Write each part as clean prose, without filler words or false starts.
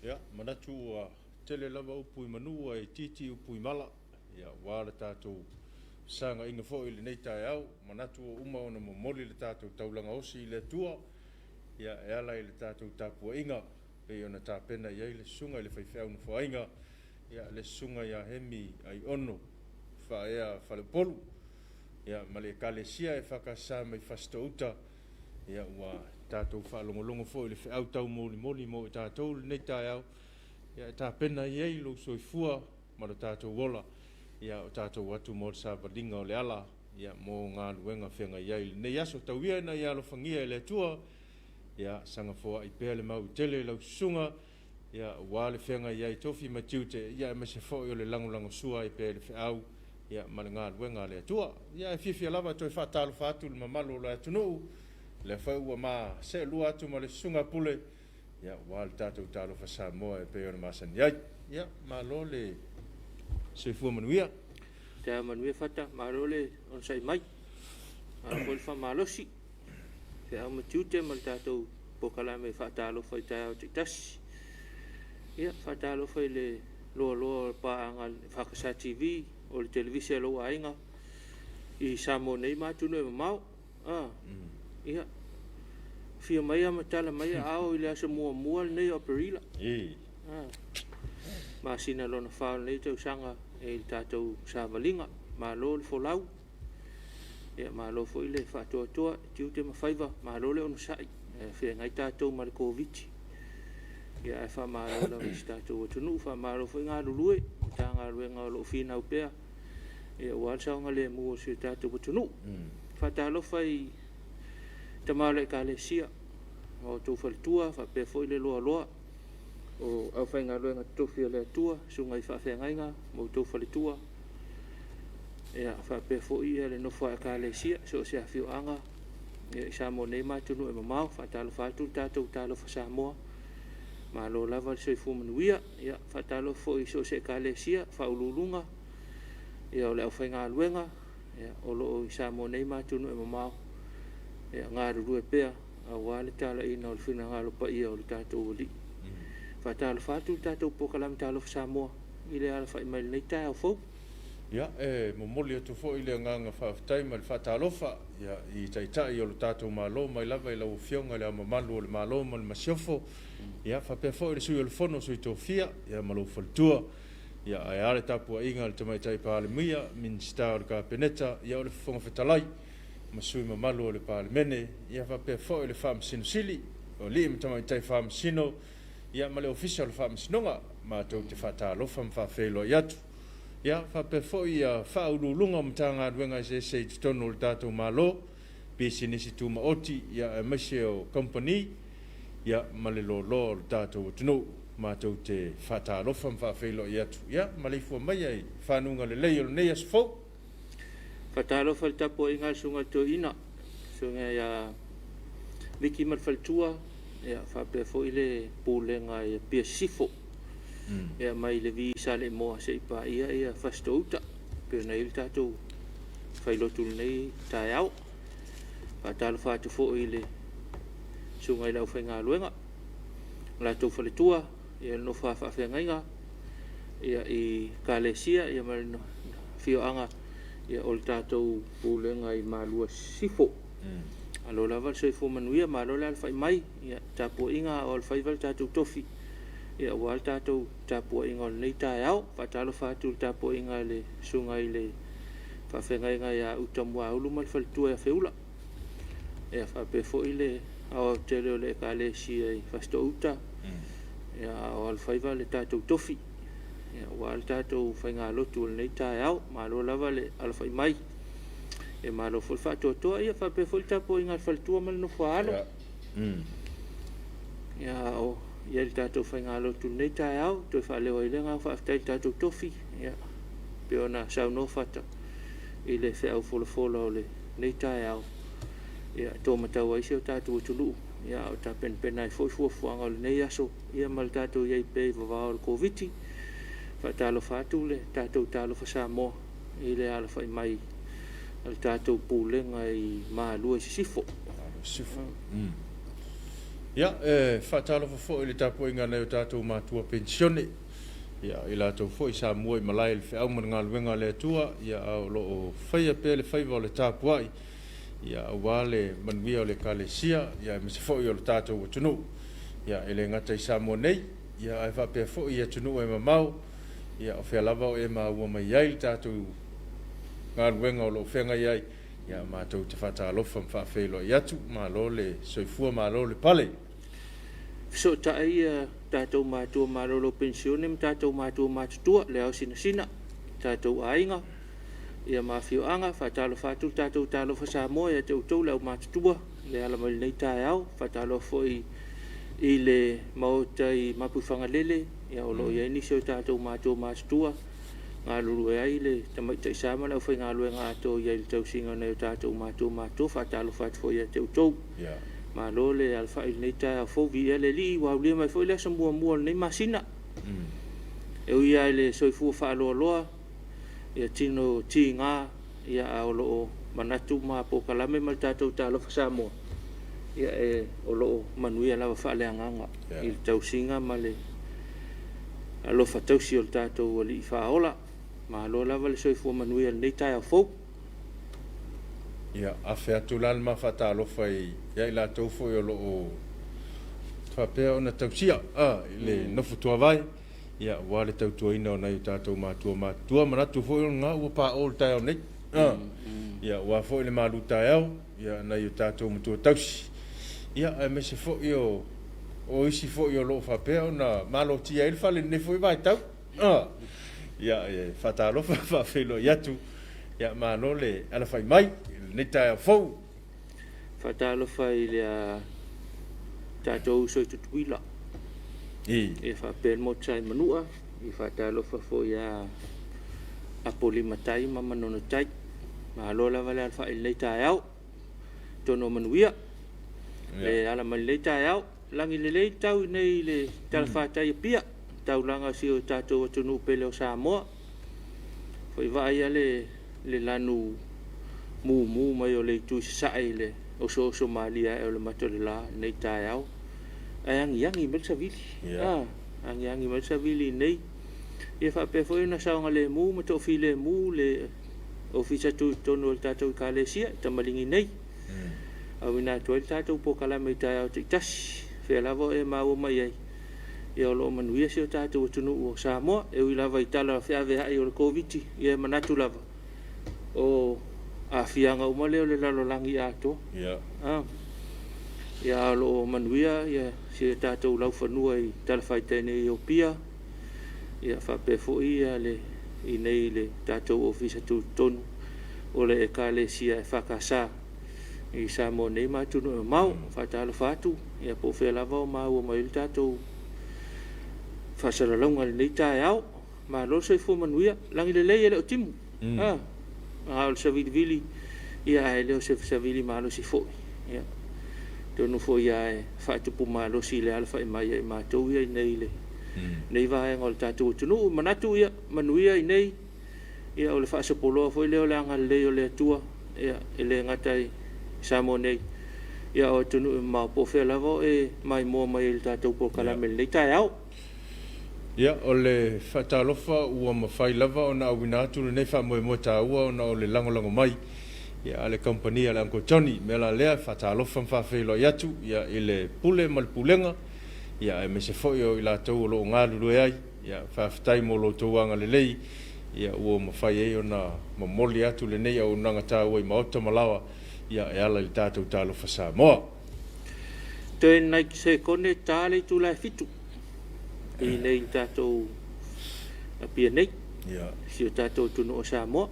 Ia, manatu ua tele lava upu i manu ae itiiti upu i mala, ia, aua le tatou fesagaiga foi i lenei taeao. Manatu ua uma ona momoli le tatou taulaga osi i le Atua, ia, e ala i le tatou tapuaiga pei ona tapena i ai le susuga i le faifeau nofoaiga, ia, le susuga ia Hemi Aiono Faaea Faleupolu, ia, ma le Ekalesia EFKS mai Fasitoo-uta. Ia, ua tatou faalogologo foi i le feau taumolimoli mo i tatou i lenei taeao, ia, e tapena i ai lou soifua ma lo tatou ola, ia, o tatou atu mo le savaliga o le ala, ia, mo galuega feagai ai i lenei aso. Tau ia ina ia alofagia e le Atua, ia saga foai pea le maui tele i lau susuga, ia, aua le feagai ai i tofi ma tiute, ia, aemaise foi o le lagolagosua ai pea i le feau, ia, ma le galuega a le Atua. Ia, e fiafia lava e toe faatalofa atu i le mamalu o le atunuu, lea foi ua ma seelua atu ma le susuga Pule, ia, aua le tatou Talofa Samoa e pei ona masani ai. Ia, malo le soifua manuia. Taeao manuia Fata, malo le onosai mai, malo foi le faamalosi, feau ma tiute ma le tatou polokalame faatalofa i taeao taitasi. Ia, faatalofa i le loaloa o le paaga a le EFKS TV, o le televise a lou aiga i Samoa nei ma atunuu e mamao. Ia, afio mai ma tala mai aao i le aso muamua lenei o Aperila, masina lona fa o lenei tausaga i le tatou savaliga. Malo le folau, ia malo foi le faatoatoa i tiute ma faiva, malo le onosai, ae feagai tatou ma le Koviti-19, ae faamalo lava i si tatou atunuu. Faamalo foi galulue i Matagaluega o lo o finau pea aua le saogalemu o si o tatou atunuu. Faatalofa i tama o le Ekalesia ma outou faletua faapea foi le loaloa o aufaigaluega totofi a le Atua, susuga i faafeagaiga ma outou faletua, ia faapea foi le nofo a Ekalesia i so o se afioaga i Samoa nei ma atunuu e mamao. Faatalofa atu le tatou Talofa Samoa, malo lava le soifua manuia. Ia, faatalofa foi i so o se Ekalesia, faauluuluga o le aufaigaluega o lo o i Samoa nei ma atunuu e mamao o galulue pea aua le talaiina o le finagalo paia o le tatou Alii. Faatalofa atu le tatou polokalame Talofa Samoa i le alafai mai i lenei taeao fou. Ia, e momoli atu foi le agaga faafetai ma le faatalofa, ia, i Taitai o lo tatou Malo, mai lava i lau Afioga i Le Ao Mamalu o le Malo ma le Masiofo, ia, faapea foi le Sui o le Fono a Sui Tofia, ia, ma lou faletua, ia, ae a le tapuaiga a le Tamaitai Palemia, Minisita o le Kapeneta, ia, o le Fofoga Fetalai ma sui usufono mamalu o le Palemene, ia, faapea foi le Faamasino Sili, o alii ma tamaitai Faamasino, ia, ma le Ofisa o le Faamasinoga. Matou te faatalofa ma faafeiloai atu. Ia, faapea foi Faauluuluga o Matagaluega eseese i totonu o le tatou Malo, pisinisi tumaoti, ia, aemaise o kamupani, ia, ma le loaloa o le tatou atunuu. Matou te faatalofa ma faafeiloai atu, ia, maleifua maia i fanuga lelei o lenei aso fou. Faatalofa i le tapuaiga a le Susuga i le Toeaina, Susuga ia Viki ma le faletua, ia faapea foi le Pulega i Apia Sisifo, ia mai le V i Saleimoa seia paia ia Fasitoo-uta, pei ona i ai le tatou failotu i lenei taeao. Faatalofa atu foi i le susuga i le aufaigaluega, o latou faletua, ia le nofo a faafeagaiga ia i Ekalesia ma le afioaga o le tatou pulega i Malua Sisifo. Malo lava le soifua manuia, malo le alafai mai, ia tapuaiga a o alofaiva le tatou tofi aua le tatou tapuaiga o lenei taeao. Faatalofa atu i le tapuaiga a le susuga i le faafeagaiga ia Uta Muaulu ma le faletua ia Feula, ia faapea foi le aoaotele o le Ekalesia i Fasitoo-uta, ia a o alofaiva le tatou tofi aua le tatou faigalotu o lenei taeao. Malo lava le alafai mai, ia malo foi le faatoatoa, ia faapea foi le tapuaiga a le faletua ma le nofo a alo. Ia a o i ai le tatou faigalotu i lenei taeao, toe faaleo ai le agaga faafetai i le tatou tofi, ia pei ona saunoa Fata i le feau folafola o lenei taeao, ia e tomatau ai si o tatou atunuu, ia a o tapenapena ai foi fuafuaga o lenei aso, ia ma le tatou i ai pea i vavao o le Koviti. Faatalofa atu le tatou Talofa Samoa i le alafai mai a le tatou Pulega i Malua i Sisifo. Sisifo. Ia, e faatalofa foi i le tapuaiga a nai o tatou matua penisione, ia, i latou foi sa mua i malae i le feau ma le galuega a le Atua, ia, a o lo o faia pea le faiva o le tapuai, ia, aua le manuia o le Ekalesia, ia, aemaise foi o le tatou atunuu, ia, e le gata i Samoa nei, ia, ae faapea foi i atunuu e mamao, ia, o fea lava o e maua mai ai le tatou galuega o lo o feagai ai, ia, matou te faatalofa ma faafeiloai atu, malo le soifua, malo le pale. Fesootai ia tatou matua malolo penisione ma tatou matua matutua, le ao sinasina, tatou aiga, ia ma afioaga. Faatalofa atu le tatou Talofa Samoa ia te outou le aumatutua le ala mai lenei taeao. Faatalofa foi i le maota i Mapuifagalele, ia o lo o i ai nisi o tatou matua matutua galulue ai le tamaitai sa ma le aufaigaluega atoa i ai i le tausiga o nai o tatou matua matutua. Faatalofa atu foi ia te outou. Malo le alafai i lenei taeao fou, viia le Alii, ua aulia mai foi le aso muamua o lenei masina. E ui lava i le soifua faaloaloa, ia tino tiga, ia a o lo o manatu ma polokalame ma le tatou Talofa Samoa, ia e, o lo o manuia lava faaleagaga i le tausiga ma le alofa tausi o le tatou Alii Faaola. Malo lava le soifua manuia i lenei taeao fou. Ia, afe atu la le ma faatalofa ia i latou foi o lo o faapea ona tausia i le nofo tuavae, ia, aua le tautuaina o nai o tatou matua matutua. Manatu foi o lena ua paʻo le taeao nei, ia, aua foi le malu taeao, ia, nai o tatou matua tausi, ia, aemaise foi o isi foi o lo o faapea ona malotia ai le fale i lenei foi vaitau. Ia, e faatalofa faafeiloai atu, ia, malo le alafai mai i lenei taeao fou. Faatalofa i le tatou uso i Tutuila. E faapea le motu i Manua, i faatalofa foi ia Apolima Tai ma Manono Tai. Malo lava le alafai i lenei taeao. Tono manuia. Le ala mai lenei taeao. Lagi lelei tau i nei le talafatai Apia, taulaga o si o tatou atunuu pele o Samoa. Foi vaaia le lanu mumu mai o le itu i sasae i le osooso malie ae o le mata o le la lenei taeao. Ae agiagi mai le savili. Agiagi mai le savili nei. Ia faapea foi ona saogalemu ma toafilemu le ofisa tutotonu o le tatou Ekalesia i tamaligi nei. Auina atu ai le tatou polokalame i taeao taitasi. Fea lava o e maua mai ai, ia o lo o manuia si o tatou atunuu o Samoa. E ui lava i tala feaveai o le Koviti, ia e manatu lava o aafiaga uma lea o le lalolagi atoa. Ia o lo o manuia ia si o tatou laufanua i talafatai nei o Apia, ia faapea foi ia le i nei le tatou ofisa tutotonu o le Ekalesia EFKS i Samoa nei ma atunuu e mamao. Faatalofa atu, ia po o fea lava o maua mai le tatou faasalalauga i lenei taeao. Malo le soifua manuia. Lagi lelei e le o timu. A o le savilivili, ia ae le o se savili malosi foi. Ia, atonu foi lava e faatupu malosi i le alafai mai ia i matou ia i nei le nei vaega o le tatou atunuu. Manatu ia manuia i nei, ia o le faasopoloa foi lea o le agalelei o le Atua, ia e le gata i Samoa nei, ia o atunuu e mamao po o fea lava o e maimoa mai i le tatou polokalame i lenei taeao. Ia, o le faatalofa ua mafai lava ona auina atu lenei faamoemoe taua ona o le lagolago mai, ia, a le kamupani a le Uncle Johnny. Mea la lea, faatalofa ma faafeiloai atu, ia, i le pule ma le pulega, ia, aemaise foi o i latou o lo o galulue ai. Ia, faafetai mo lo outou agalelei, ia, ua mafai ai ona momoli atu lenei auaunaga taua i maota ma laoa, ia, e ala i le tatou Talofa Samoa. Toe nai sekone ta le itula e 7 i nei le tatou Apia nei. Si o tatou atunuu o Samoa.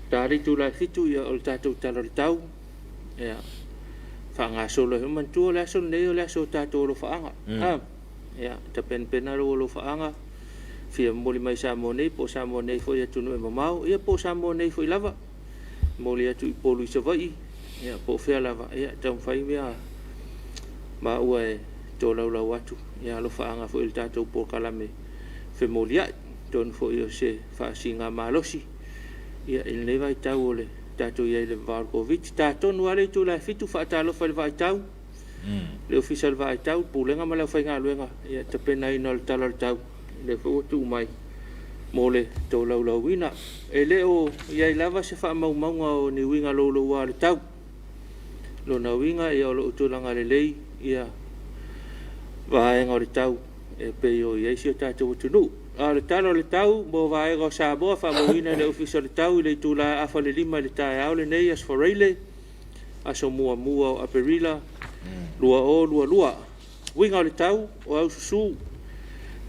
Ta le itula e 7, ia o le tatou tala o le tau. Ia faagasolo ai. Manatua o le aso lenei o le aso o tatou alofaaga. Ia tapenapena lou alofaaga, fia momoli mai Samoa nei, po o Samoa nei foi atunuu e mamao, ia po o Samoa nei foi lava. Momoli atu i Upolu i Savaii, ia po o fea lava, ia taumafai mea maua e tolaulau atu, ia alofaaga foi i le tatou polokalame femoliai. Atonu foi o se faasiga malosi, ia i lenei vaitau o le tatou i ai i le vavao o le Koviti. Tatonu lava le itula e 7, faatalofa i le vaitau. Le Ofisa o le Vaai Tau, Pulega ma le aufaigaluega, ia tapenaina o le Tala o le Tau, lea foi ua tuu mai mo le tolaulauina. E le o i ai lava se faamaumauga o ni uiga louloua o le tau. Lona uiga o lo o tulaga lelei ia vaega o le tau e pei o i ai si o tatou atunuu. A o le Tala o le Tau mo vaega o Samoa faamauina e le Ofisa o le Tau i le itula e 4:30 i le taeao lenei, Aso Faraile, aso 1 o Aperila 2022. Uiga o le tau, o aususu,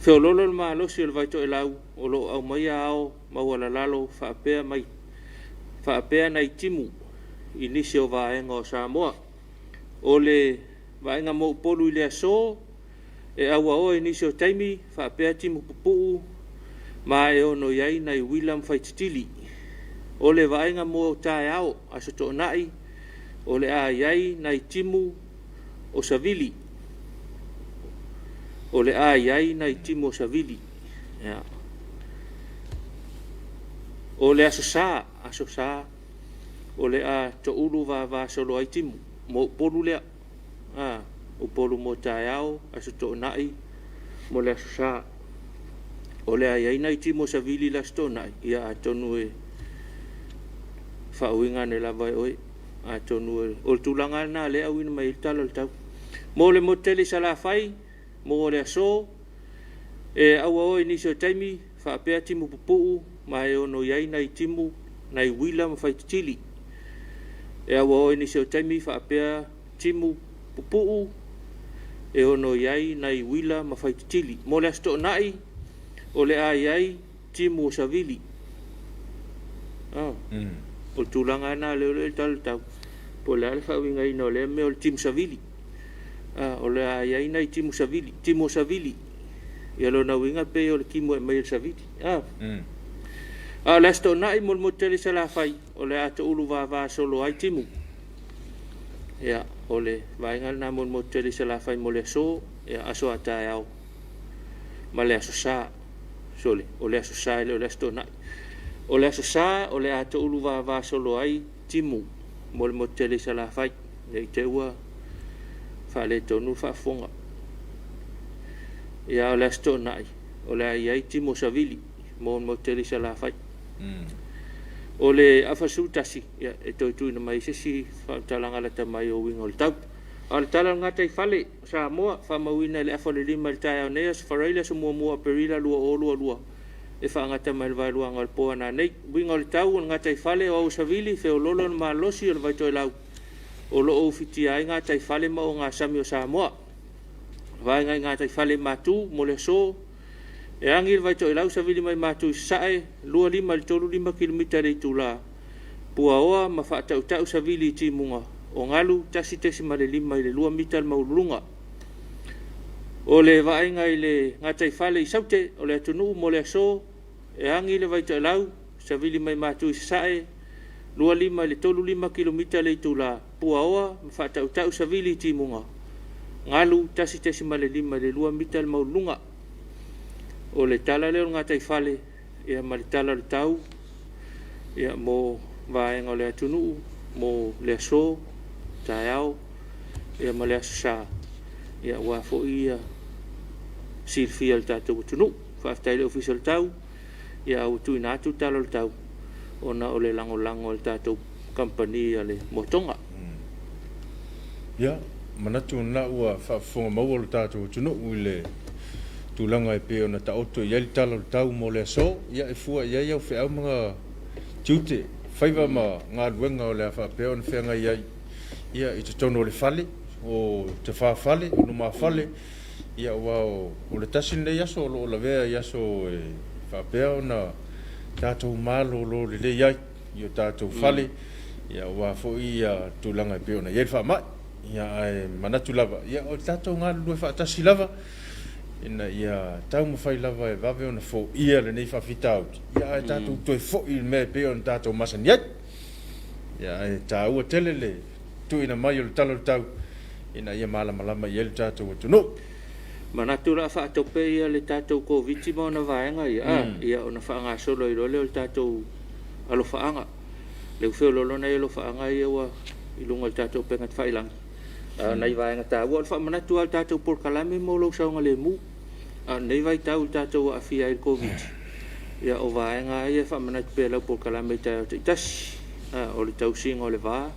feoloolo le malosi o le vaitoelau o lo o aumaia ao maualalalo faapea nai timu i nisi o vaega o Samoa. O le vaaiga mo Upolu i le aso, e auaoa i nisi o taimi faapea timu pupuu ma e ono i ai nai uila ma faititili. O le vaaiga mo taeao, Aso Toonai, o le a i ai nai timu o savili. O le a i ai nai timu o savili. Ia. O le Aso Sa, Aso Sa, o le a toulu vavasolo ai timu mo Upolu lea. Upolu mo taeao, Aso Toonai mo le Aso Sa. O le a i ai nai timu o savili i le Aso Toonai, ia atonu e faauiga ane lava e oe. Atonu o le tulaga lena o lea e auina mai ai le tala o le tau. Mo le motu tele i Salafai, mo le aso, e auaoa i nisi o taimi, faapea timu pupuu, ma e ono i ai nai timu, nai uila ma faititili. E auaoa i nisi o taimi faapea timu pupuu, e ono i ai nai uila ma faititili. Mo le Aso Toonai, o le a i ai timu o savili. O le tulaga lena lea o le tala o le tau, po o le a le faauigaina o lea mea o le timu savili. O le a i ai nai timu savili, timu o savili. Ia lona uiga pei o le timu e aumai e le savili. A o le Aso Toonai mo le motu tele i Salafai, o le a toulu vavasolo ai timu. Ia, o le vaega lena mo le motu tele i Salafai mo le aso, ia aso a taeao ma le Aso Sa. Sole, o le Aso Sa e le o le Aso Toonai. O le Aso Sa, o le a toulu vavasolo ai timu mo le motu tele i Salafai. Ne i te i ua faaletonu le faafofoga. Ia, a o le Aso Toonai, o le a i ai timu o savili mo le motu tele i Salafai. O le afa 11, ia, e toe tuuina mai se isi faamatalaga lata mai o uiga o le tau. A o le tala o le gataifale o Samoa, faamauina i le 4:30 i le taeao nei, Aso Faraile, aso 1 o Aperila 2022, e faagata mai le vaeluaga o le po a nanei. Uiga o le tau o le gataifale o au savili, feoloolo le malosi o le vaitoelau o lo o ufitia ai gataifale ma ogasami o Samoa. Vaega i gataifale i Matu mo le aso, e agi le vaitoelau savili mai Matu i sasae, 25 i le 35 kilomita i le itula, puaoa ma faatautau savili i timuga, o galu 1.5 i le 2 mita le maualuluga. O le vaaiga i le gataifale i Saute o le atunuu mo le aso, e agi le vaitoelau savili mai Matu i sasae, 25 i le 35 kilomita le itula, puaoa ma faatautau savili i timuga, galu 1.5 i le 2 mita le maualuluga. O le tala lea o le gataifale ia ma le tala o le tau ia mo vaega o le atunuu mo le aso, taeao ia ma le Aso Sa, ia aua foi ia silafia e le tatou atunuu. Faafetai i le Ofisa o le Tau, ia ua tuuina atu le tala o le tau ona o le lagolago a le tatou kamupani a le Motoga. Ia, manatu lena ua faafofoga maua lo tatou atunuu i le tulaga e pei ona taoto i ai le tala o le tau mo le aso, ia e fua i ai au feau ma tiute, faiva ma galuega o le a faapea ona feagai ai ia i totonu o le fale, o tafafale, o lumafale, ia aua o le tasi lenei aso o lo o lavea i aso e faapea ona tatou malolo lelei ai i o tatou fale, ia aua foi ia tulaga e pei ona i ai le faamai. Ia ae manatu lava, ia o le tatou galulue faatasi lava, ina ia taumafai lava e vave ona foia lenei faafitauli, ia ae tatou toe foi i le mea e pei ona tatou masani ai. Ia ae taua tele le tuuina mai o le tala o le tau ina ia malamalama i ai le tatou atunuu. Manatu o le a faatope ia le tatou Koviti ma ona vaega ia, ia ona faagasolo ai loa lea o le tatou alofaaga. Le feoloolo nai alofaaga ia ua i luga o le tatou upega tafailagi. A o nai vaega taua, o le faamanatu lava o le tatou polokalame mo lou saogalemu. A o lenei vaitau i le tatou aafia ai i le Koviti, ia o vaega lava ia e faamanatu pea i lau polokalame i taeao taitasi. O le tausiga o le va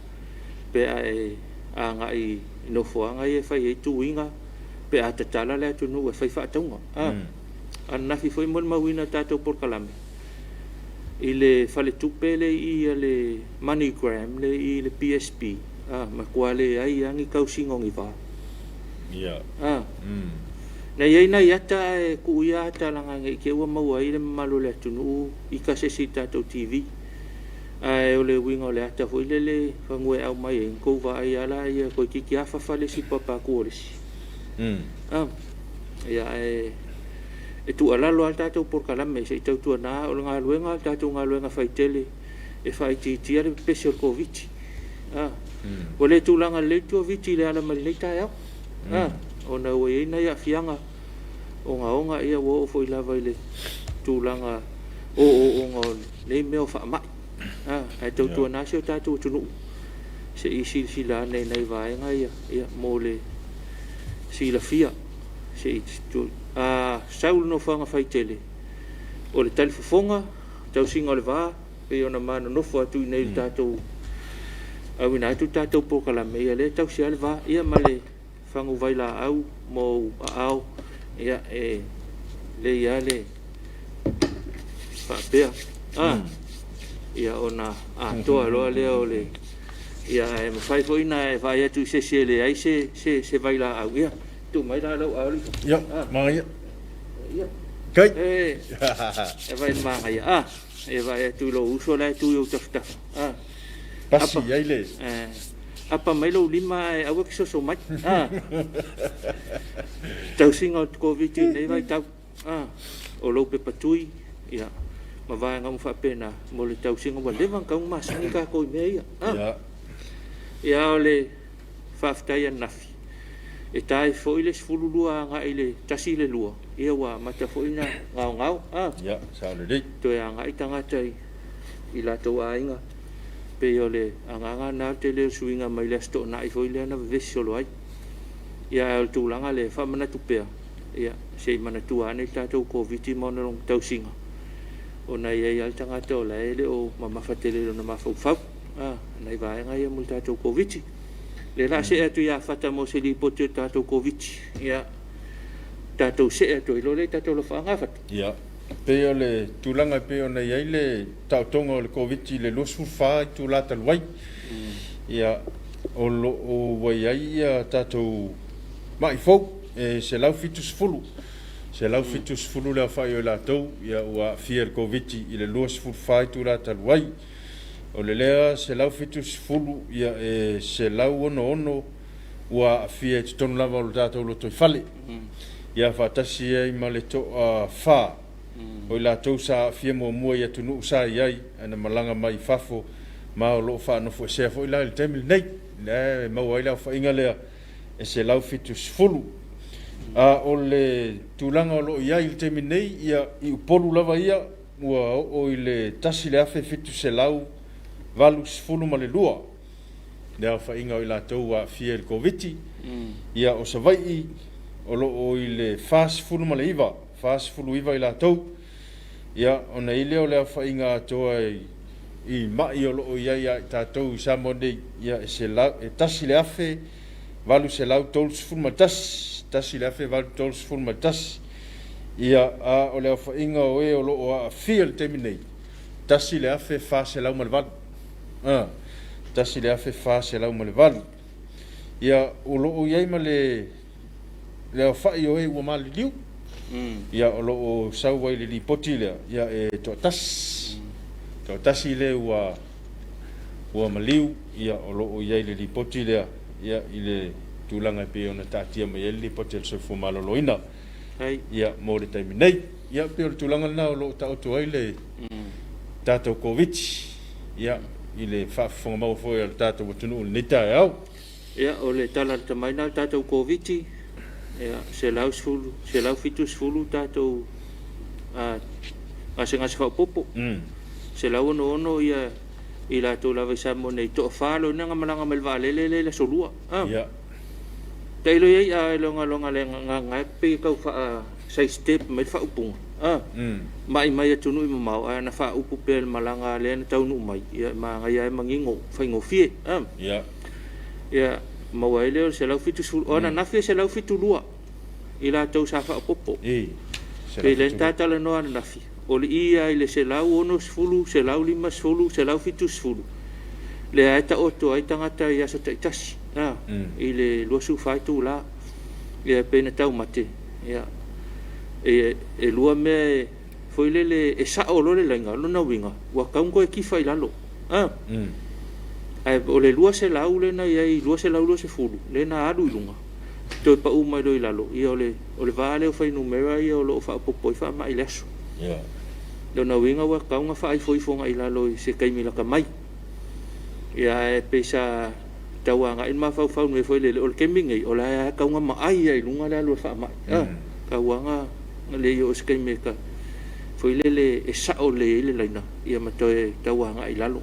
pe a e agai i nofoaga ia e fai ai tuiga pe a tatala le atunuu e fai faatauga. Ananafi foi molimauina i le tatou polokalame i le faletupe lea i i a le MoneyGram lea i i le PSB, matua leai lava ni tausiga o ni va. Na i ai nai ata ae tuu ia ata leaga ne i te i ua maua ai le mamalu o le atunuu ita se isi i le tatou TV. Ae o le uiga o le ata foi lele semeamanu e aumai ai, na tou vaai lava laia toeitiiti lava fafa le isi i le papatu o le isi. Ia ae e tuualalo lava le tatou polokalame se i tautuana, o le galuega o le tatou galuega faitele e faaitiitia le pepesi o le Koviti. Ua le tulaga lelei le Koviti i le ala mai lenei taeao, ona ua i ai nai aafiaga ogaoga, ia ua oo foi lava i le tulaga oooga o nei mea o faamai. Ae tautuana si o tatou atunuu, se i silasila ane i nai vaega ia mo le silafia. A sau i le nofoaga faitele, o le talifofoga, tausiga o le va, pei ona ma nonofo atu i inei i le tatou auina atu le tatou polokalame, ia lea e tausi lava le va, ia ma le faguvailaau ma ou aao, ia e lelei lava le faapea. Ia ona atoa loa lea o le... Ia ae mafai foi ona e vaai atu i se isi e leai se vailaau, ia tuu mai la lau aao. Ia, manaia. Ia. Kai. E vai manaia. E vaai atu i lou uso la e tu i ou tafatafa. Pasi i ai le... Apa mai lou lima ae aua e te soso mai. Tausiga o le Koviti i lenei vaitau. O lou pepa tui, ia, ma vaega uma faapena mo le tausiga ua leva ona tatau ona masani tatou i mea ia. Ia o le faafetai ananafi, e ta ai foi le 12 agai i le 1 i le 2, ia ua amata foi ona gaogao. Ia, sao lelei. Toe agai tagata i latou aiga, pei o le agaga lena o le tele o suiga mai le Aso Toonai foi lea na vevesi solo ai. Ia ae o le tulaga lea e faamanatu pea, ia se i manatua ane le tatou Koviti ma ona tausiga, ona e i ai lava le tagata o la e le o mamafa tele i lona mafaufau. Nai vaega ia mo le tatou Koviti. Lea o le a see atu ia Fata mo se lipoti o le tatou Koviti. Ia, tatou see atu ai loa lea i tatou lafaaga Fata. Ia, pei o le tulaga e pei ona i ai le taotoga o le Koviti i le 24 itula talu ai. Ia, o lo o ua i ai ia tatou mai fou e 170. 170 le aofai o i latou ia ua aafia i le Koviti i le 24 itula talu ai. O le lea 170 ia e 166 ua aafia i totonu lava o le tatou lotoifale. Ia faatasi ai ma le toafa o i latou sa aafia muamua i atunuu sa i ai ae na malaga mai i fafo ma o lo o faanofoesea foi la i le taimi lenei. Lea e maua ai le aofaiga lea e 170. A o le tulaga o lo o i ai i le taimi nei, ia i Upolu lava ia ua oo i le 1,782 le aofaiga o i latou ua aafia i le Koviti. Ia o Savaii o lo o i le 49, 49 i latou. Ia ona i ai lea o le aofaiga atoa i mai o lo o i ai ia i tatou i Samoa nei, ia e 1,831, 1,831. Ia a o le aofaiga o e o lo o aafia i le taimi nei, 1,408. 1,408. Ia o lo o i ai ma le aofai o e ua maliliu. Ia o lo o sau ai le lipoti lea, ia e toatasi. Toatasi le ua maliu, ia o lo o i ai le lipoti lea, ia i le tulaga e pei ona taatia mai ai le lipoti a le Soifua Maloloina. Ia mo le taimi nei. Ia pei o le tulaga lena o lo o taoto ai le tatou Koviti, ia i le faafofoga maua foi a le tatou atunuu i lenei taeao. Ia o le tala lata mai lena o le tatou Koviti, ia 170 tatou gasegase faaopoopo. 166 ia i latou lava i Samoa nei, toafa loa na malaga mai le vaalele lea i le Aso Lua. Tailo i ai a iloga loga le gagae pe tau faa sai step mai le faaupuga a mai mai atunuu i mamao ae na faaupu pea le malaga lea na taunuu mai ia magaia ai manino faigofie a ia maua ai lea o le 170 ona nafi e 172 i latou sa faaopoopo pe le tatalanoa ananafi o le ia i le 160, 150, 170 lea e taoto ai tagata i aso taitasi i le 24 itula ia pe na taumate ia e lua mea foi lele e sao loa le laina lona uiga ua tatau ona toe tifa i lalo ae o le 200 lena e i ai 220 lena alu i luga toe pau mai loa i lalo ia o le va lea o fuainumera ia o lo o faaopoopo ai faamai i le aso. Lona uiga ua tatau ona faaifoifo i lalo i se taimi lata mai. Ia ae pei sa tau agai le mafaufau nei foi lele o le taimi nei o la e tatau ona maai ai i luga le alu o le faamai. Tau lava na le i oo i se taimi e foi lele e sao lelei ai le laina ia ma toe tau agai i lalo.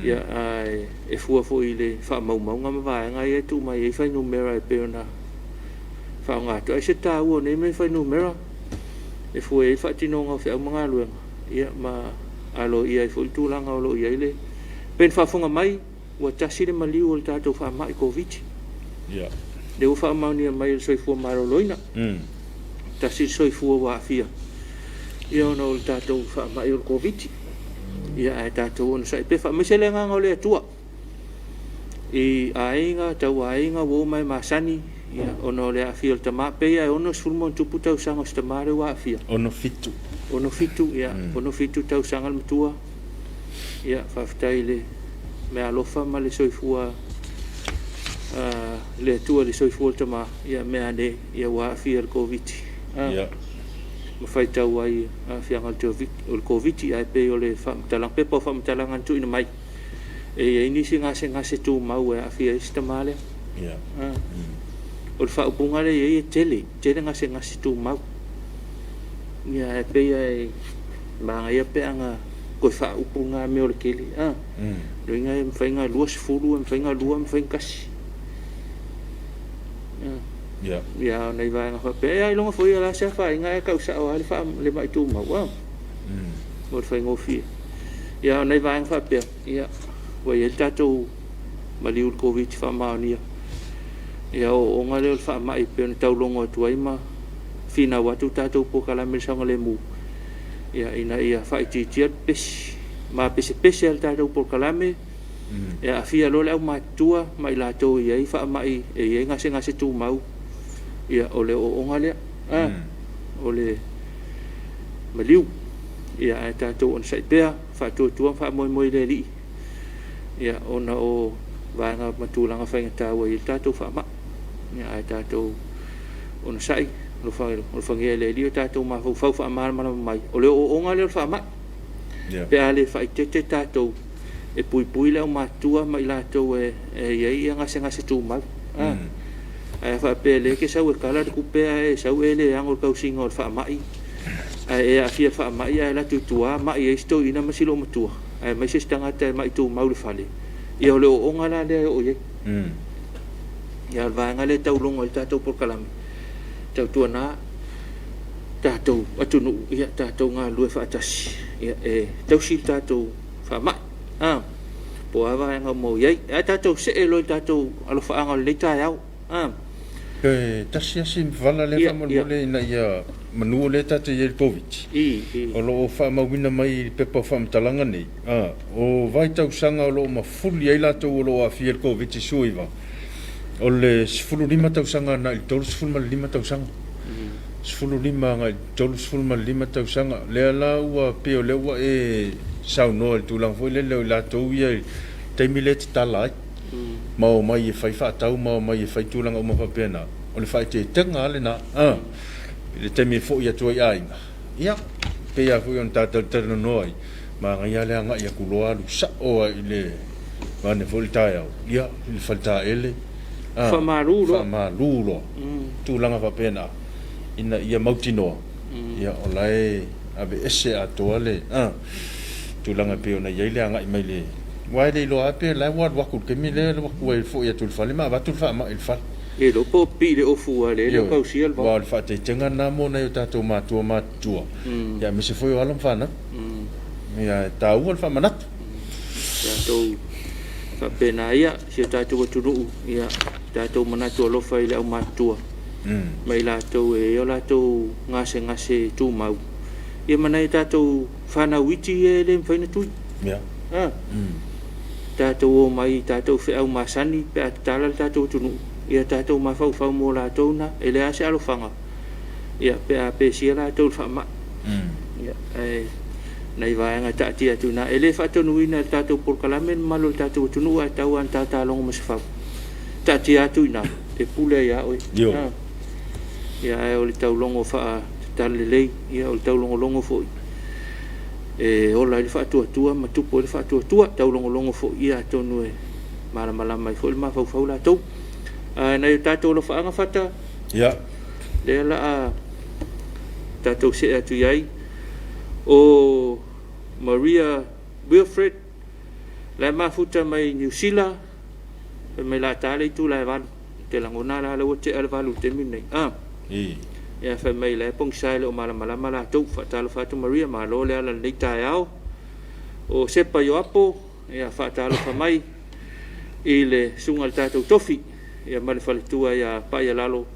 Ia ae e fua foi i le faamaumauga ma vaega ia e tuu mai ai fuainumera e pei ona faaaoga atu. Ai se taua o nei mea fuainumera e fua i ai le faatinoga o feau ma galuega ia ma aloaia ai foi le tulaga o lo o i ai le pei ona faafofoga mai ua tasi le maliu o le tatou faamai Koviti. Lea ua faamaonia mai e le Soifua Maloloina. Tasi le soifua ua aafia ia ona o le tatou faamai o le Koviti. Ia ae tatou onosai pea faamaise le agaga o le Atua i aiga, tauaiga, uo ma e masani ia, ona o le aafia o le tama. Pei lava e 60+ tausaga o si tama lea ua aafia. 67. 67, ia, 67 tausaga le matua. Ia, faafetai i le meaalofa ma le soifua le Atua i le soifua o le tama, ia mea ane ia ua aafia i le Koviti. Ma faitau ai aafiaga o le Koviti, ae pei o le faamatalaga, pepa o faamatalaga na tuuina mai, e i ai nisi gasegase tumau e aafia ai si tama lea. O le faaupuga lea e i ai e tele, tele gasegase tumau. Ia ae pei e magaia pe ana toe faaupu na mea o le tele. Loiga e mafai ona 20, e mafai ona 2, e mafai ona 1. Ia, o nai vaega faapea. Ia, ailoga foi o le a se afaina ae tau sao lava le mai tumau. Mo le faigofie. Ia, o nai vaega faapea, ia, ua i ai le tatou maliu i le Koviti faamaonia. Ia, o ooooga lea o le faamai pei ona taulogo atu ai ma finau atu tatou polokalame i le saogalemu, ia, ina ia faaitiitia le pepesi. Ma pesepese lava le tatou polokalame, e aafia loa le aumatutua ma i latou e i ai faamai, e i ai gasegase tumau, ia, o le ooooga lea, o le maliu. Ia, ae tatou onosai pea, faatuatua ma faamoemoe i le Alii, ia, ona o vaega ma tulaga faigata ua i ai le tatou faamai. Ia, ae tatou onosai, alofagia e le Alii o tatou mafaufau faamalamalama mai, o le ooooga lea o le faamai. Pe a le faaeteete tatou e puipui le aumatutua ma i latou e i ai ia gasegase tumau. Ae faapea lea e te sau e tala le tupe ae e sau e le ano i le tausiga o le faamai, ae e aafia i le faamai ae alu atu i tua mai ai si toeaina ma si loomatua, aemaise si tagata e mai tumau i le fale, ia o le ooooga la lea e oo i ai. Ia o le vaega lea e taulogo ai le tatou polokalame, tautuana tatou atunuu, ia tatou galulue faatasi, ia e tausi le tatou faamai. Po o a vaega uma o i ai. Ae tatou see loa i tatou alofaaga o lenei taeao. Pe tasi lava si vala lea faamolemole ina ia manu o lea tatou te i ai i le Koviti. O lo o faamauina mai i le pepa o faamatalaga nei, o vaitausaga o lo o mafuli ai latou o lo o aafia i le Koviti-19, o le 15 tausaga agai i le 35 tausaga. 15 agai i le 35 tausaga. Lea la ua pei o lea ua e saunoa i le tulaga foi lele o i latou ia i le taimi lea e tatala ai ma omai e fai faatau ma omai e fai tulaga uma faapena, o le faaeteetega lava lena i le taimi e foi atu ai i aiga. Ia, pei lava foi ona ta talatalanoa ai, manaia lava le agai atu loa alu sao lava i le vaeane foi le taeao, ia, i le faletaele, Faamalu loa. Faamalu loa. Tulaga faapena, ina ia mautinoa, ia, o la e aveese atoa le tulaga e pei ona i ai le agai mai le... Aua e le iloa lava pe o la e ua alu atu i le taimi lea e alu atu ai foi atu i le fale ma avatu le faamai i le fale. E iloa po o pipii i le ofu aua o lea e le o tausia le vao. Aua o le faataitaiga lena mo nai o tatou matua matutua, ia aemaise foi o alo ma fanau. Ia e taua le faamanatu. Tatou faapena ia, si o tatou atunuu, ia tatou manatu alofa i le aumatutua ma i latou e i ai o latou gasegase tumau, ia ma nai o tatou fanau iti ia e le mafai ona tui. Tatou omai i tatou feau masani pe a tatala le tatou atunuu, ia tatou mafaufau mo latou na, e leai lava se alofaga ia pe a pesia latou i le faamai. Ia, ae nai vaega e taatia atu i ina. E le faatonuina e le tatou polokalame le mamalu o le tatou atunuu ae tau lava ina tata logo ma se fau. Taatia atu i ina, e pule ai lava oe. Ia, ae o le taulogo faatalalelei, ia o le taulogologo foi e ola ai le faatuatua ma tupu ai le faatuatua. Taulogologo foi, ia atonu e malamalama ai foi le mafaufau latou. Ae nai o tatou alofaaga Fata, lea o le a tatou see atu i ai. O Maria Wilfred, la e mafuta mai Niu Sila, fai mai o le a ta le itula e 8. Ou te lagona la lea ua tea le 8 i le taimi lenei. Ia fai mai la e pogisa e le o malamalama latou. Faatalofa atu Maria, malo le ala i lenei taeao. O Sepa Ioapo, ia faatalofa mai i le susuga i le tatou tofi, ia ma le faletua ia Paialalo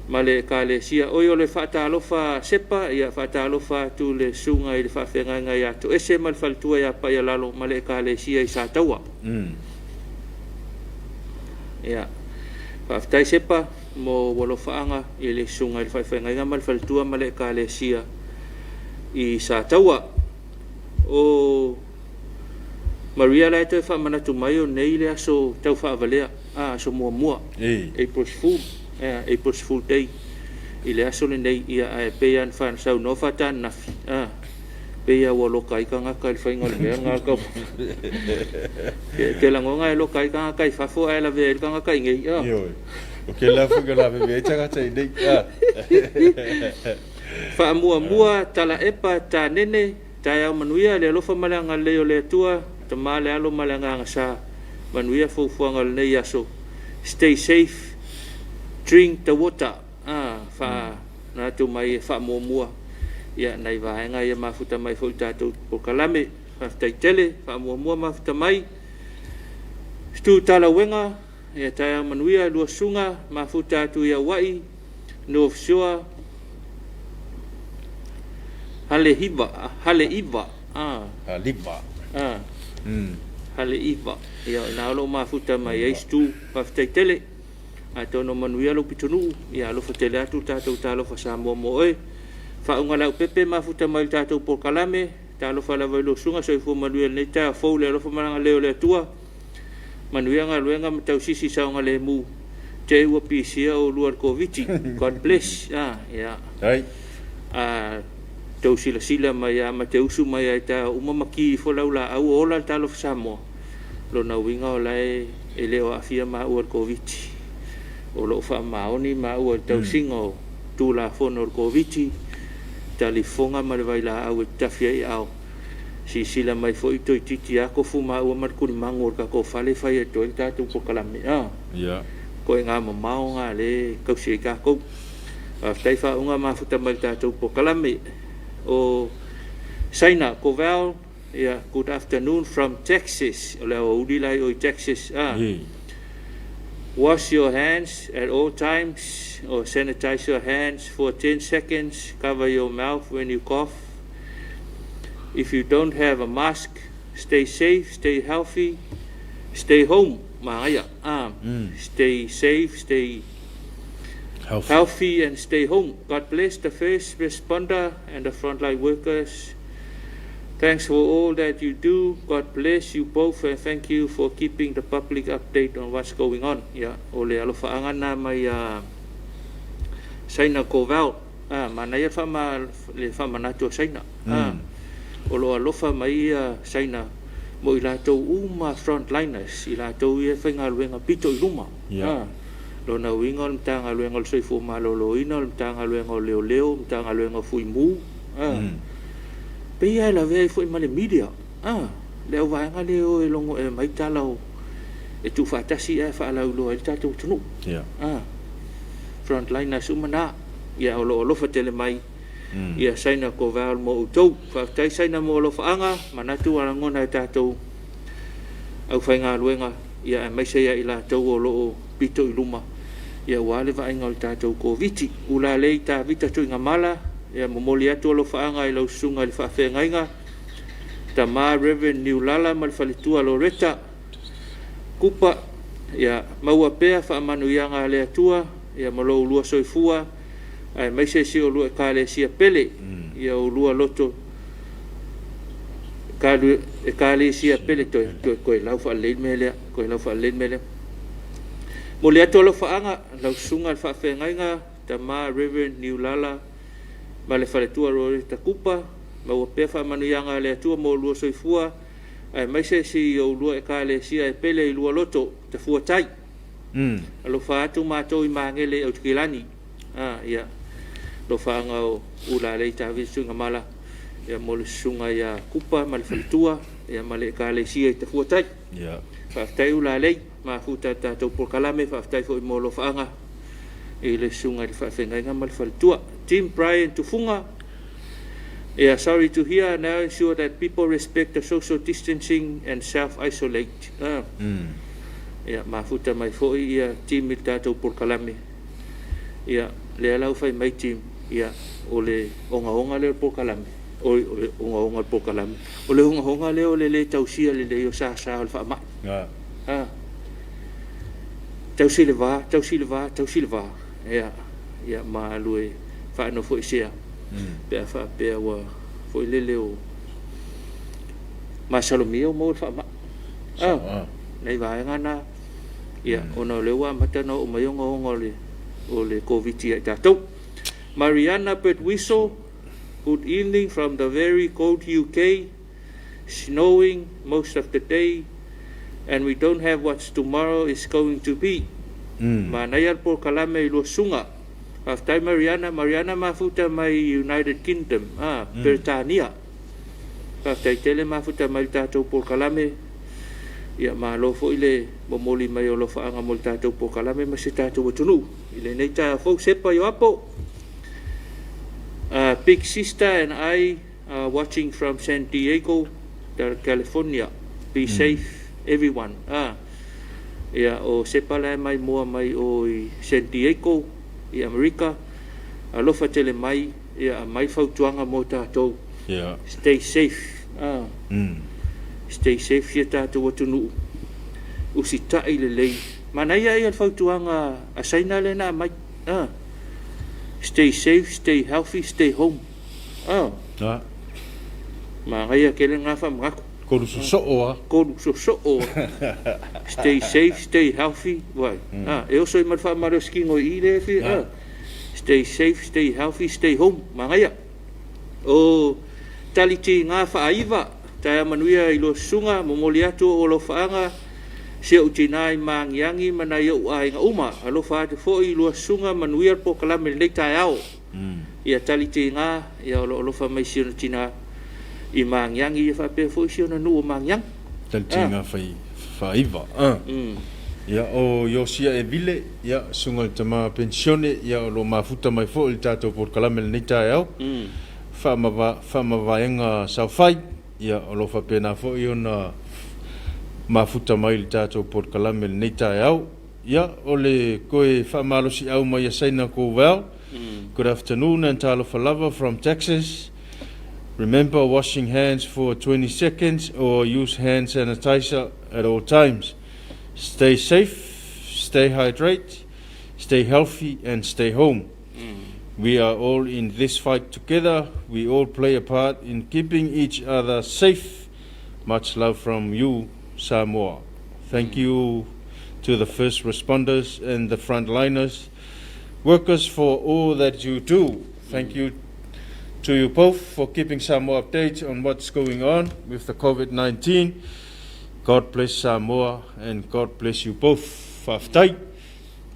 ma le Ekalesia. Oi o le faatalofa a Sepa, ia faatalofa atu le susuga i le faafeagaiga ia Toese ma le faletua ia Paialalo ma le Ekalesia i Sataua. Ia, faafetai Sepa mo ua alofaaga i le susuga i le faafeagaiga ma le faletua ma le Ekalesia i Sataua. O Maria la e toe faamanatu mai o nei le aso taufaavalea, aso muamua, April's Fool, April's Fool Day i le aso lenei, ia ae pei lava ona saunoa Fata ananafi, pei lava ua loka ai tagata i le faiga o le mea lena. Te lagona e loka ai tagata i fafo ae lavea ai le tagata i nei. Ioe. O ke la foi ka lavevea ai tagata i nei. Faamuamua Talaepa Tanene, taeao manuia, le alofa ma le agalelei o le Atua, Tama le Alo ma le Agaga Sa, manuia fuafuaga o lenei aso. Stay safe, drink the water. Faamanatu mai e faamuamua ia nai vaega ia mafuta mai foi i tatou polokalame. Faafetai tele, faamuamua mafuta mai. Stu Talauega, ia taeao manuia, lua susuga, mafuta atu i Hawaii, North Shore, Halehiva, Haleiva, Haliva. Haleiva. Ia, o ina o lo o mafuta mai ai Stu, faafetai tele. Atonu o manuia lou pitonuu, ia alofa tele atu le tatou talofa Samoa mo oe. Faauga lau pepe mafuta mai le tatou polokalame, talofa lava i lou susuga, soifua manuia i lenei taeao fou i le alofa ma le agalelei o le Atua. Manuia galuega ma tausisi saogalemu, te ua pisia oulua i le Koviti. God bless. Ia. Tou silasila mai lava ma te usu mai lava i taeao uma ma ki ifo lau laau o ola le talofa Samoa. Lona uiga o la e le o aafia maua i le Koviti. O lo o faamaoni maua i le tausiga o Tulafono o le Koviti, talifofoga ma le vailaau e tatafi ai aao. Silasila mai foi toeitiiti lava tofu maua ma le tulimagu o le tatou fale e fai atu ai le tatou polokalame. Ituaiga mamao lena lea e tausi ai tatou. Faafetai faauga mafuta mai le tatou polokalame. O Saina Koval, yeah, good afternoon from Texas. O le aoauli la i o i Texas. Wash your hands at all times or sanitize your hands for 10 seconds. Cover your mouth when you cough. If you don't have a mask, stay safe, stay healthy, stay home. Magaia. Stay safe, stay healthy. Healthy and stay home. God bless the first responder and the frontline workers. Thanks for all that you do. God bless you both and thank you for keeping the public update on what's going on. Yeah, o le alofaaga na mai Saina Koval. Manaia le faamanatu o Saina. O lo alofa mai ia Saina mo i latou uma frontliners, i latou ia e faigaluega pito i luma. Lona uiga o le Matagaluega o le Soifua Maloloina, o le Matagaluega o Leoleo, o le Matagaluega o Fuimu. Pei lava e lavea ai foi ma le media. Le auvaega lea o e logo e mai tala o e tuufaatasi ae faalauiloa ai le tatou atunuu. Ah, frontliners uma na, ia o lo o alofa tele mai ia Saina Koval mo outou. Faafetai Saina mo alofaaga, manatu ua lagona e tatou aufaigaluega, ia aemaise ia i latou o lo o pito i luma ia aua le vaaiga o le tatou Koviti. Ulalei Tavita Tuigamala, ia momoli atu alofaaga i lau susuga i le faafeagaiga, tama Reverend Niulala ma le faletua Loretta Kupa, ia maua pea faamanuiaga a le Atua ia ma lo oulua soifua, aemaise si oulua ekalesia pele, ia oulua loto ekalesia pele toe toe toe lau faalelei le mea lea, toe lau faalelei le mea lea. Momoli atu alofaaga lau susuga i le faafeagaiga tama Reverend Niulala ma le faletua Loretta Kupa, maua pea faamanuiaga a le Atua mo oulua soifua, aemaise si oulua ekalesia e pele i lua loto tafuatai. Alofa atu matou i Magele i Autikilani. Ah, ia alofaaga o Ulalei Tavita Tuigamala ia mo le susuga ia Kupa ma le faletua ia ma le ekalesia i Tafuatai. Faafetai Ulalei, mafuta i le tatou polokalame, faafetai foi mo alofaaga i le susuga i le faafeagaiga ma le faletua. Tim Brian Tufuga, yeah, sorry to hear. Now ensure that people respect the social distancing and self-isolate. Ah. Ia, mafuta mai foi ia Tim i le tatou polokalame. Ia, lea la ua fai mai Tim, ia, o le ogaoga lea o le polokalame, o le ogaoga o le polokalame, o le ogaoga lea o le lē tausia lelei o sasa o le faamai. Ah. Tausi le va, tausi le va, tausi le va. Ia, ia ma alu e faanofoesea pe a faapea ua foi lele o masalomia ua maua le faamai. Ah, nai vaega na, ia, ona o lea ua amata ona oo mai ogaoga o le Koviti ia i tatou. Mariana Bertwiso, good evening from the very cold UK, snowing most of the day, and we don't have what tomorrow is going to be. Manaia le polokalame i lua susuga. Faafetai Mariana. Mariana mafuta mai United Kingdom, ah, Peretania. Faafetai tele mafuta mai le tatou polokalame. Ia malo foi le momoli mai o alofaaga mo le tatou polokalame ma se tatou atunuu. I lenei taeao fou Sepa Ioapo. Big sister and I are watching from San Diego, California. Be safe everyone. Ah. Ia o Sepa la e mai mua mai o i San Diego i Amerika. Alofa tele mai ia mai fautuaga mo tatou. Stay safe. Ah. Stay safe ia tatou atunuu. Usitai lelei. Manaia ia le fautuaga a Saina lea na aumai. Ah. Stay safe, stay healthy, stay home. Ah. Manaia tele ngā whamanatu. Kolu sosoo a. Kolu sosoo. Stay safe, stay healthy. Vai. Ah, e oso i ma le faamalositino i le fi. Ah. Stay safe, stay healthy, stay home. Manaia. O taliti ngā whaaiva. Taea manuia i lua susuga, momoli atu o alofaaga, si ou tina i Magiagi ma nai ou aiga uma. Alofa atu foi i lua susuga manuia le polokalame lenei taeao. Ia taliti ngā, ia o lo alofa mai si ona tina i Magiagi, ia faapea foi si ona nuu o Magiagi. Talitiga fai faaiva. Ah. Ia o Iosia e vile, ia susuga i le tama pensione, ia o lo mafuta mai foi le tatou polokalame lenei taeao. Faamavaega saofai, ia o lo faapena foi ona mafuta mai le tatou polokalame lenei taeao. Ia o le koe faamalosiau mai a Saina Koval. Good afternoon and talofa lava from Texas. Remember washing hands for 20 seconds or use hand sanitizer at all times. Stay safe, stay hydrate, stay healthy and stay home. We are all in this fight together. We all play a part in keeping each other safe. Much love from you, Samoa. Thank you to the first responders and the frontliners, workers for all that you do. Thank you to you both for keeping Samoa updated on what's going on with the COVID-19. God bless Samoa and God bless you both. Faafetai.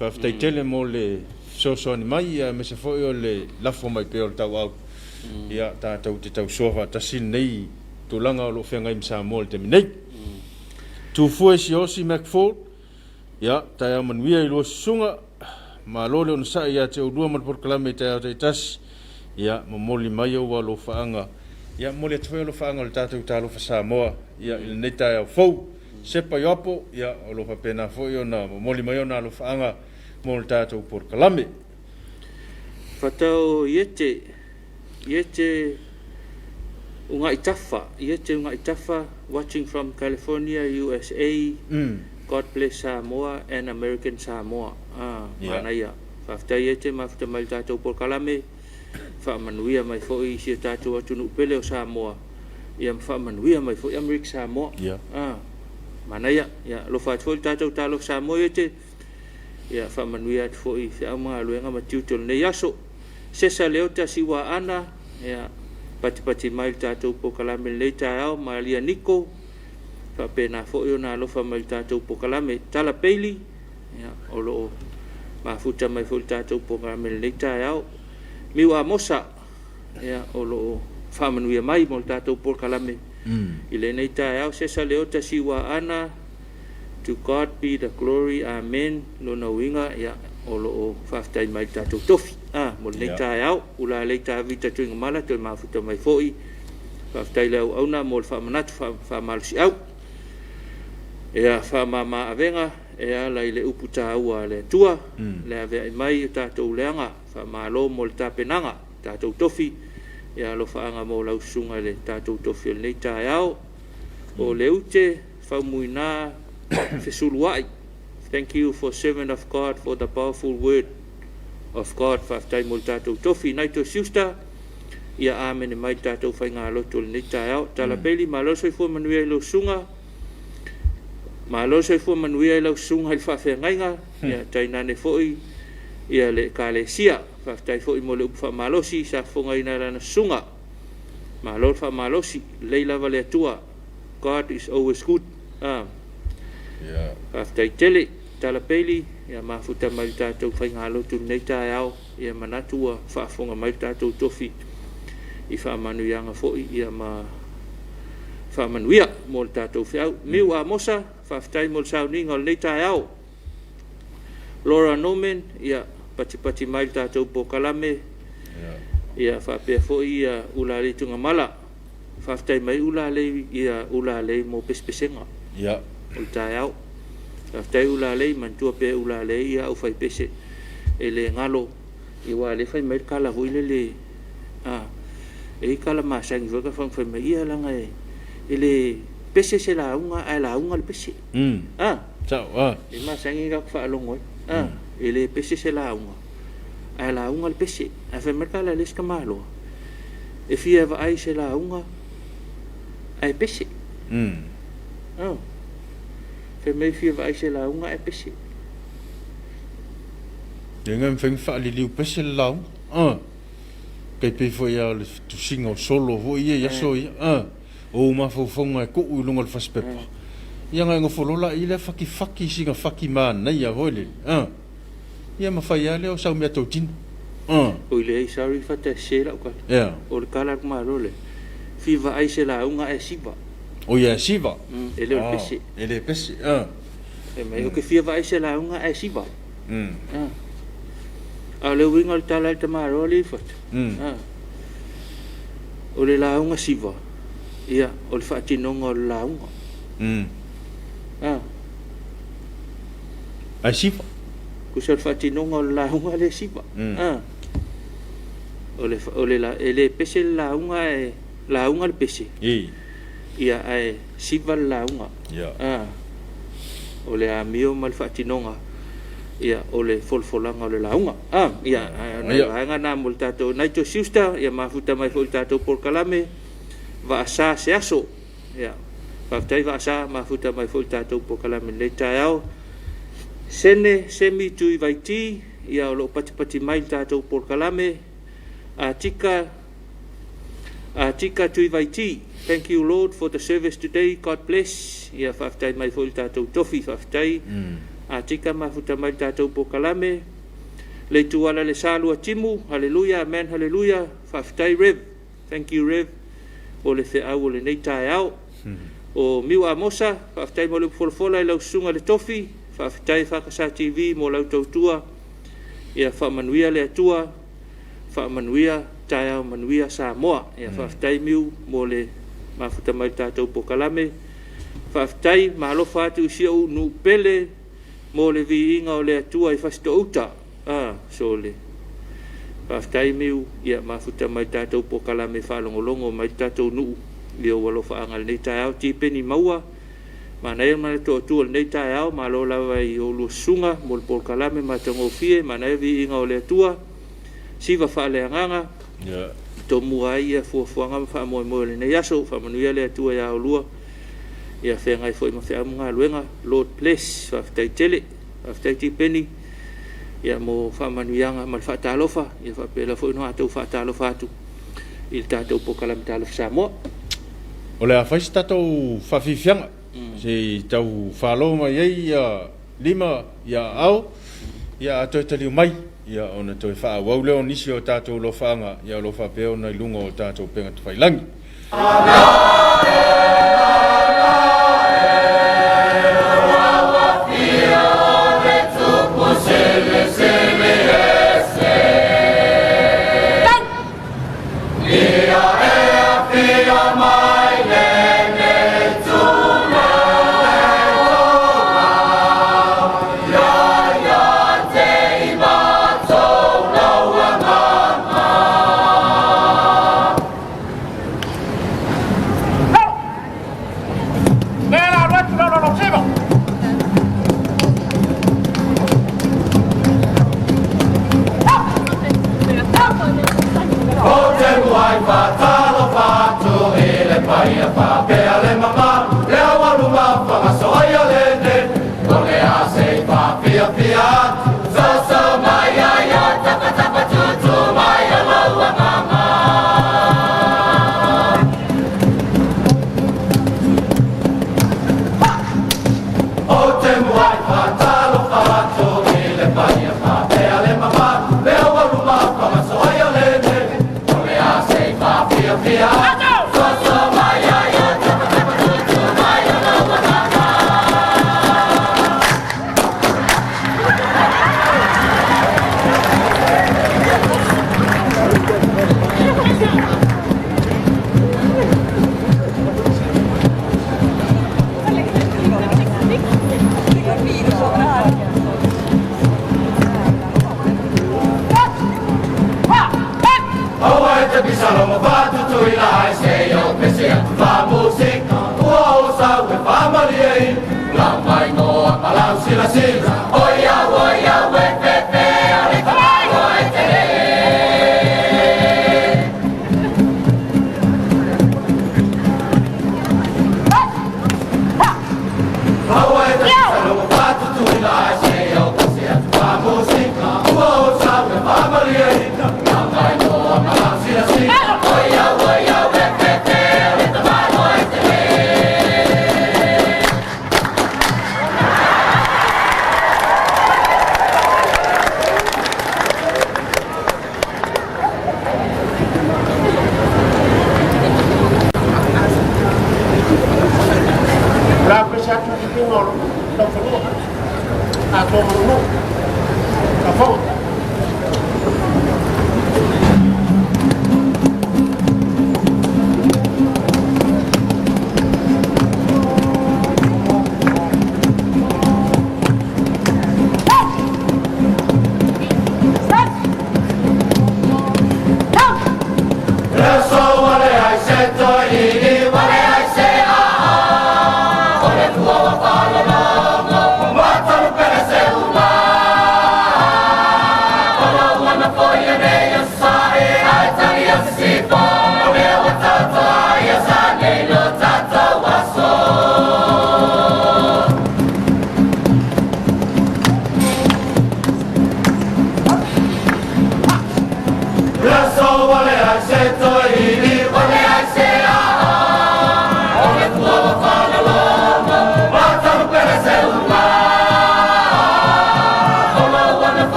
Faafetai tele mo le fesoasoani mai ia aemaise foi o le lafo mai pea o le tauau. Ia tatou te tausoa faatasi lenei tulaga o lo o feagai ma Samoa i le taimi nei. Tufue Siaosi McFall, ia, taeao manuia i lua susuga, malo le onosai ia te oulua ma le polokalame i taeao taitasi, ia, momoli mai ou alofaaga, ia, momoli atu foi alofaaga o le tatou Talofa Samoa, ia, i lenei taeao fou. Sepa Ioapo, ia, o lo o faapena foi ona momoli mai ona alofaaga mo le tatou polokalame. Fatao Iete, Iete Ugaitafa, Iete Ugaitafa, watching from California, USA. God bless Samoa and American Samoa. Ah, manaia. Faafetai Iete mafuta mai le tatou polokalame, faamanuia mai foi i si o tatou atunuu pele o Samoa, ia ma faamanuia mai foi Amerika Samoa. Ah, manaia. Ia, alofa atu foi le tatou Talofa Samoa Iete. Ia, faamanuia atu foi i feau ma galuega ma tiute o lenei aso. Sesa Leota Siuaana, ia, patipati mai le tatou polokalame lenei taeao, Malia Niko, faapena foi ona alofa mai le tatou polokalame. Tala Peili, ia, o lo o mafuta mai foi le tatou polokalame lenei taeao. Miu Amosa, ia, o lo o faamanuia mai mo le tatou polokalame i lenei taeao. Sesa Leota Siuaana, to God be the glory, amen. Lona uiga, ia, o lo o faafetai mai le tatou tofi mo lenei taeao. Ula lei Tavita Tuigamala toe mafuta mai foi. Faafetai le auauna mo le faamanatu faamalosiau. Ia, faamama avega e ala i le upu taua a le Atua, le aveai mai o tatou leaga, faamalo mo le tapenaga, tatou tofi, ia alofaaga mo lau susuga i le tatou tofi o lenei taeao. O le ute faumuina fesuluai. Thank you for servant of God for the powerful word of God. Faafetai mo le tatou tofi. Naito Siusta, ia amene mai le tatou faigalotu o lenei taeao. Tala Peili, malo le soifua manuia i lau susuga. Malo le soifua manuia i lau susuga i le faafeagaiga. Ia tainane foi ia le Ekalesia. Faafetai foi mo le upu faamalosi sa fofogaina e lana susuga. Malo le faamalosi, lelei lava le Atua. God is always good. Faafetai tele. Tala Peili, ia mafuta mai le tatou faigalotu lenei taeao. Ia manatu ua faafofoga mai le tatou tofi i faamanuiaga foi, ia ma faamanuia mo le tatou feau. Miu Amosa, faafetai mo le sauniga o lenei taeao. Laura Norman, ia patipati mai le tatou polokalame. Ia faapea foi ia Ulalei Tuigamala. Faafetai mai Ulalei, ia Ulalei mo pesepesega. O le taeao. Faafetai Ulalei, manatua pea Ulalei ia au fai pese e le galo. Ia ua le fai mai le kala foi lele, e i kala masani foi ka fai mai ia langa e le pese se lauga ae lauga le pese. Sao. E masani ka faalogo ai. E le pese se lauga ae lauga le pese. Ae fai mai kala le ska maloa. E fia vaai se lauga ae pese. Fai mai fia vaai se lauga ae pese. Ia ngai mfai whaaliliu pese le lauga. Kei pei foi ia le tusiga o solo foi ia i aso ia. O mafaufaunga e kuu i luga o le fasipepa. Ia ngai ngofolola i le fakifaki singa faki manaia foi le. Ia mawhai a leo sau mea tautino. O i le sorry fata se lau kala. O le kala ku malo le. Fia vaai se lauga ae siva. O ia siva. E le o le pese. E le pese. E mai o ke fia vaai se lauga ae siva. A le uiga o le tala i le tamaloa le fata. O le lauga siva, ia, o le faatinoga o le lauga. Ai siva. Kusa o le faatinoga o le lauga le siva. O le e le pese le lauga e lauga le pese. Ia ae siva le lauga. O le amio ma le faatinoga, ia o le folafolaga o le lauga. Ia, nai vaega na mo le tatou Naito Siusta, ia mafuta mai foi le tatou polokalame, vaasa se aso. Ia, faafetai vaasa, mafuta mai foi le tatou polokalame lenei taeao. Sene Semi Tui Vaiti, ia o lo o patipati mai le tatou polokalame. Atika Atika Tui Vaiti, thank you Lord for the service today, God bless. Ia faafetai mai foi le tatou tofi, faafetai. Atika mafuta mai le tatou polokalame. Le tuala le salua timu, hallelujah, amen, hallelujah. Faafetai Rev, thank you Rev, o le feau o lenei taeao. O Miu Amosa, faafetai mo le upu folafola i lau susuga i le Tofi, faafetai EFKS TV mo lau tautua, ia faamanuia le Atua, faamanuia taeao manuia Samoa. Ia faafetai Miu mo le mafuta mai i le tatou polokalame. Faafetai ma alofa atu i si ou nuu pele mo le viiga o le Atua i Fasitoo-uta. Sole, faafetai Miu, ia mafuta mai i le tatou polokalame e faalogologo mai le tatou nuu i ou alofaaga i lenei taeao. Tipeni Maua, manaia le manatu autu o lenei taeao, malo lava i oulua susuga mo le polokalame matagofie, manaia viiga o le Atua, siva faaleagaga, tomua ai ia fuafuaga ma faamoemoe o lenei aso. Faamanuia le Atua ia oulua, ia feagai foi ma feau ma galuega. Lord bless, faafetai tele. Faafetai Tipeni ia mo faamanuiaga ma le faatalofa, ia faapena foi ona matou faatalofa atu i le tatou polokalame Talofa Samoa. O le a fai se tatou faafiafiaga se i tau falo mai ai ia lima ia aao, ia a toe taliu mai ia ona toe faaauau lea o nisi o tatou alofaaga ia o lo o faapea ona i luga o tatou upega tafailagi.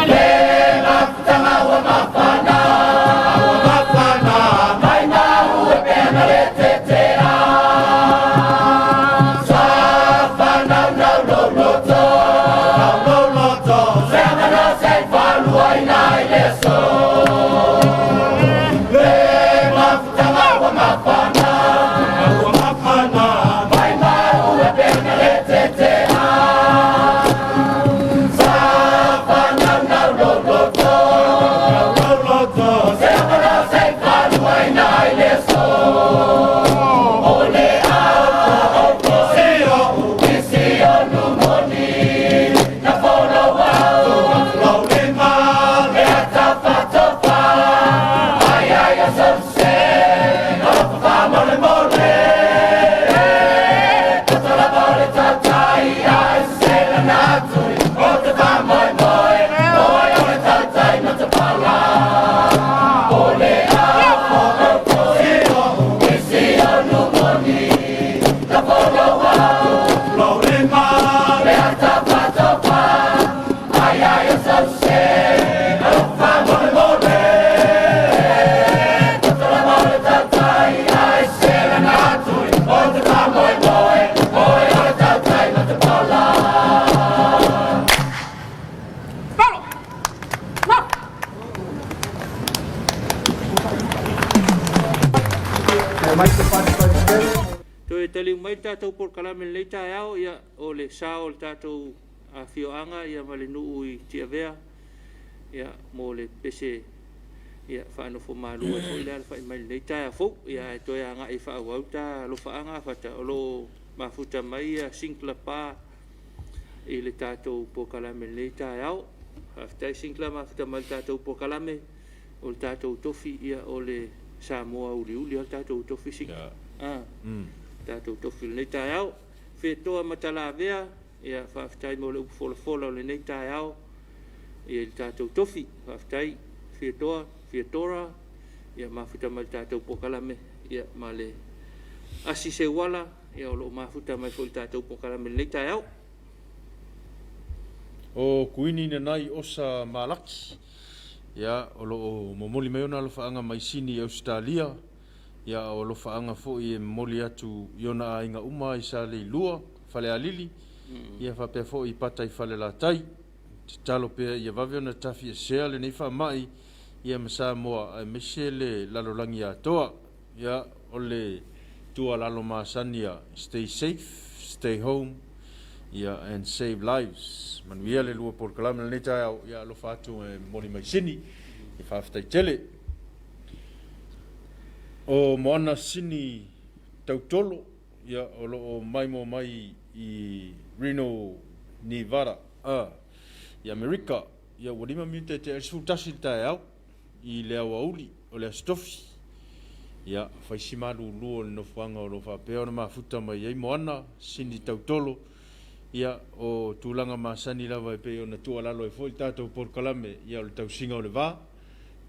Le Toe taliu mai le tatou polokalame i lenei taeao, ia, o le sao o le tatou afioaga ia ma le nuu i Tiavea, ia, mo le pese ia faanofo malu ai foi le alafai mai i lenei taeao fou. Ia ae toe agai e faaauau ta alofaaga Fata, o lo o mafuta mai ia Sinclar Pa i le tatou polokalame i lenei taeao. Faafetai Sinclar mafuta mai i le tatou polokalame. O le tatou tofi, ia o le Samoa uliuli lava le tatou tofi Sinclar. Yeah. Tatou tofi i lenei taeao. Fetoa Matalavea, ia faafetai mo le upu folafola o lenei taeao i le tatou tofi. Faafetai Fetoa, Fiatora, ia mafuta mai i le tatou polokalame, ia ma le Asi Seuala, ia o lo o mafuta mai foi i le tatou polokalame i lenei taeao. O Kuini Nanai Osa Malaki, ia, o lo o momoli mai ona alofaaga mai Sini i Ausetalia, ia, o alofaaga foi e momoli atu i ona aiga uma i Saleilua, Falealili, ia faapea foi i Pata i Falelatai. Tatalo pea ia vave ona tafiesea lenei faamai ia ma Samoa aemaise le lalolagi atoa. Ia, o le tuualalo masani ia, stay safe, stay home, ia, and save lives. Manuia le lua polokalame lenei taeao, ia alofa atu e momoli mai Sini, ia faafetai tele. O Moana Sini Tautolo, ia, o lo o maimoa mai i Reno, Nevada, i Amerika, ia ua 5 minute e tea ai le 11 i le taeao i le aoauli o le Aso Tofi. Ia, fai si malulu o le nofoaga o lo o faapea ona mafuta mai ai Moana Sini Tautolo. Ia, o tulaga masani lava e pei ona tuualalo ai foi le tatou polokalame, ia o le tausiga o le va,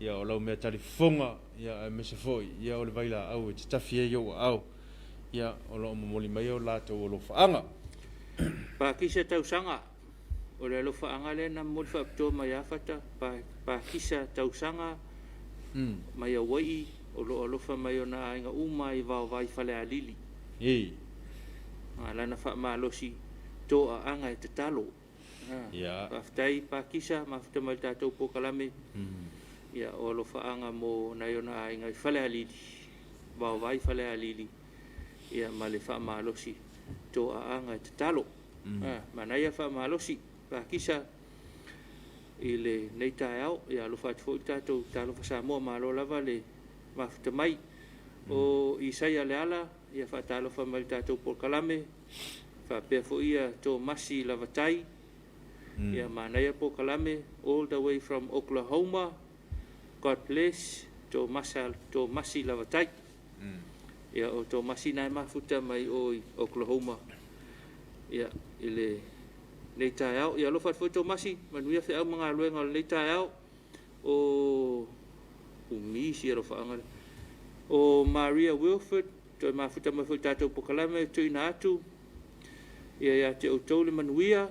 ia o lau mea talifofoga, ia aemaise foi, ia o le vailaau e te tafi ai ou aao, ia o lo o momoli mai o latou alofaaga. Pakisa tausaga, o le alofaaga lea na momoli faapitoa mai ia Fata, Pakisa tausaga mai Hawaii, o lo o alofa mai ona aiga uma i Vaovai Falealili. Lana faamalosi toaaga e tatalo. Faafetai Pakisa, mafuta mai le tatou polokalame. Ia, o alofaaga mo nai ona aiga i Falealili, Vaovai Falealili, ia ma le faamalosi toaaga e tatalo. Manaia faamalosi Pakisa i lenei taeao. Ia alofa atu foi le tatou Talofa Samoa, malo lava le mafuta mai. O Isaia Leala, ia faatalofa mai le tatou polokalame, faapea foi ia Tomasi Lavatai, ia manaia polokalame, all the way from Oklahoma, God bless, Tomasi Lavatai. Ia o Tomasi na e mafuta mai o i Oklahoma, ia i lenei taeao. Ia alofa atu foi Tomasi, manuia feau ma galuega o lenei taeao. O umi si alofaaga lea. O Maria Wilford, toe mafuta mai foi tatou polokalame, tuuina atu ia ia te outou le manuia,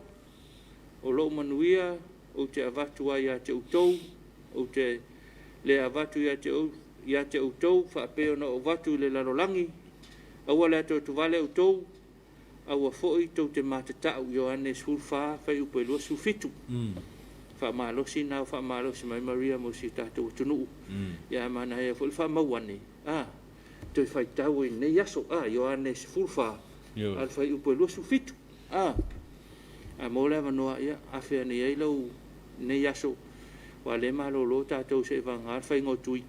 o lou manuia ou te avatu ai ia te outou, ou te le avatu ia te outou faapea ona ou avatu i le lalolagi, aua le atoatuvale outou, aua foi tou te matatau. Ioane 14 fuaiupu e 27. Faamalosi na o faamalosi mai Maria mo si tatou atunuu. Ia manaia foi le faamau ane, toe faitau ai lenei aso, Ioane 14 a le fuaiupu e 27. A mo le avanoa, ia afe ane ai lau lenei aso, ua le malolo tatou se i vagana le faiga o tui.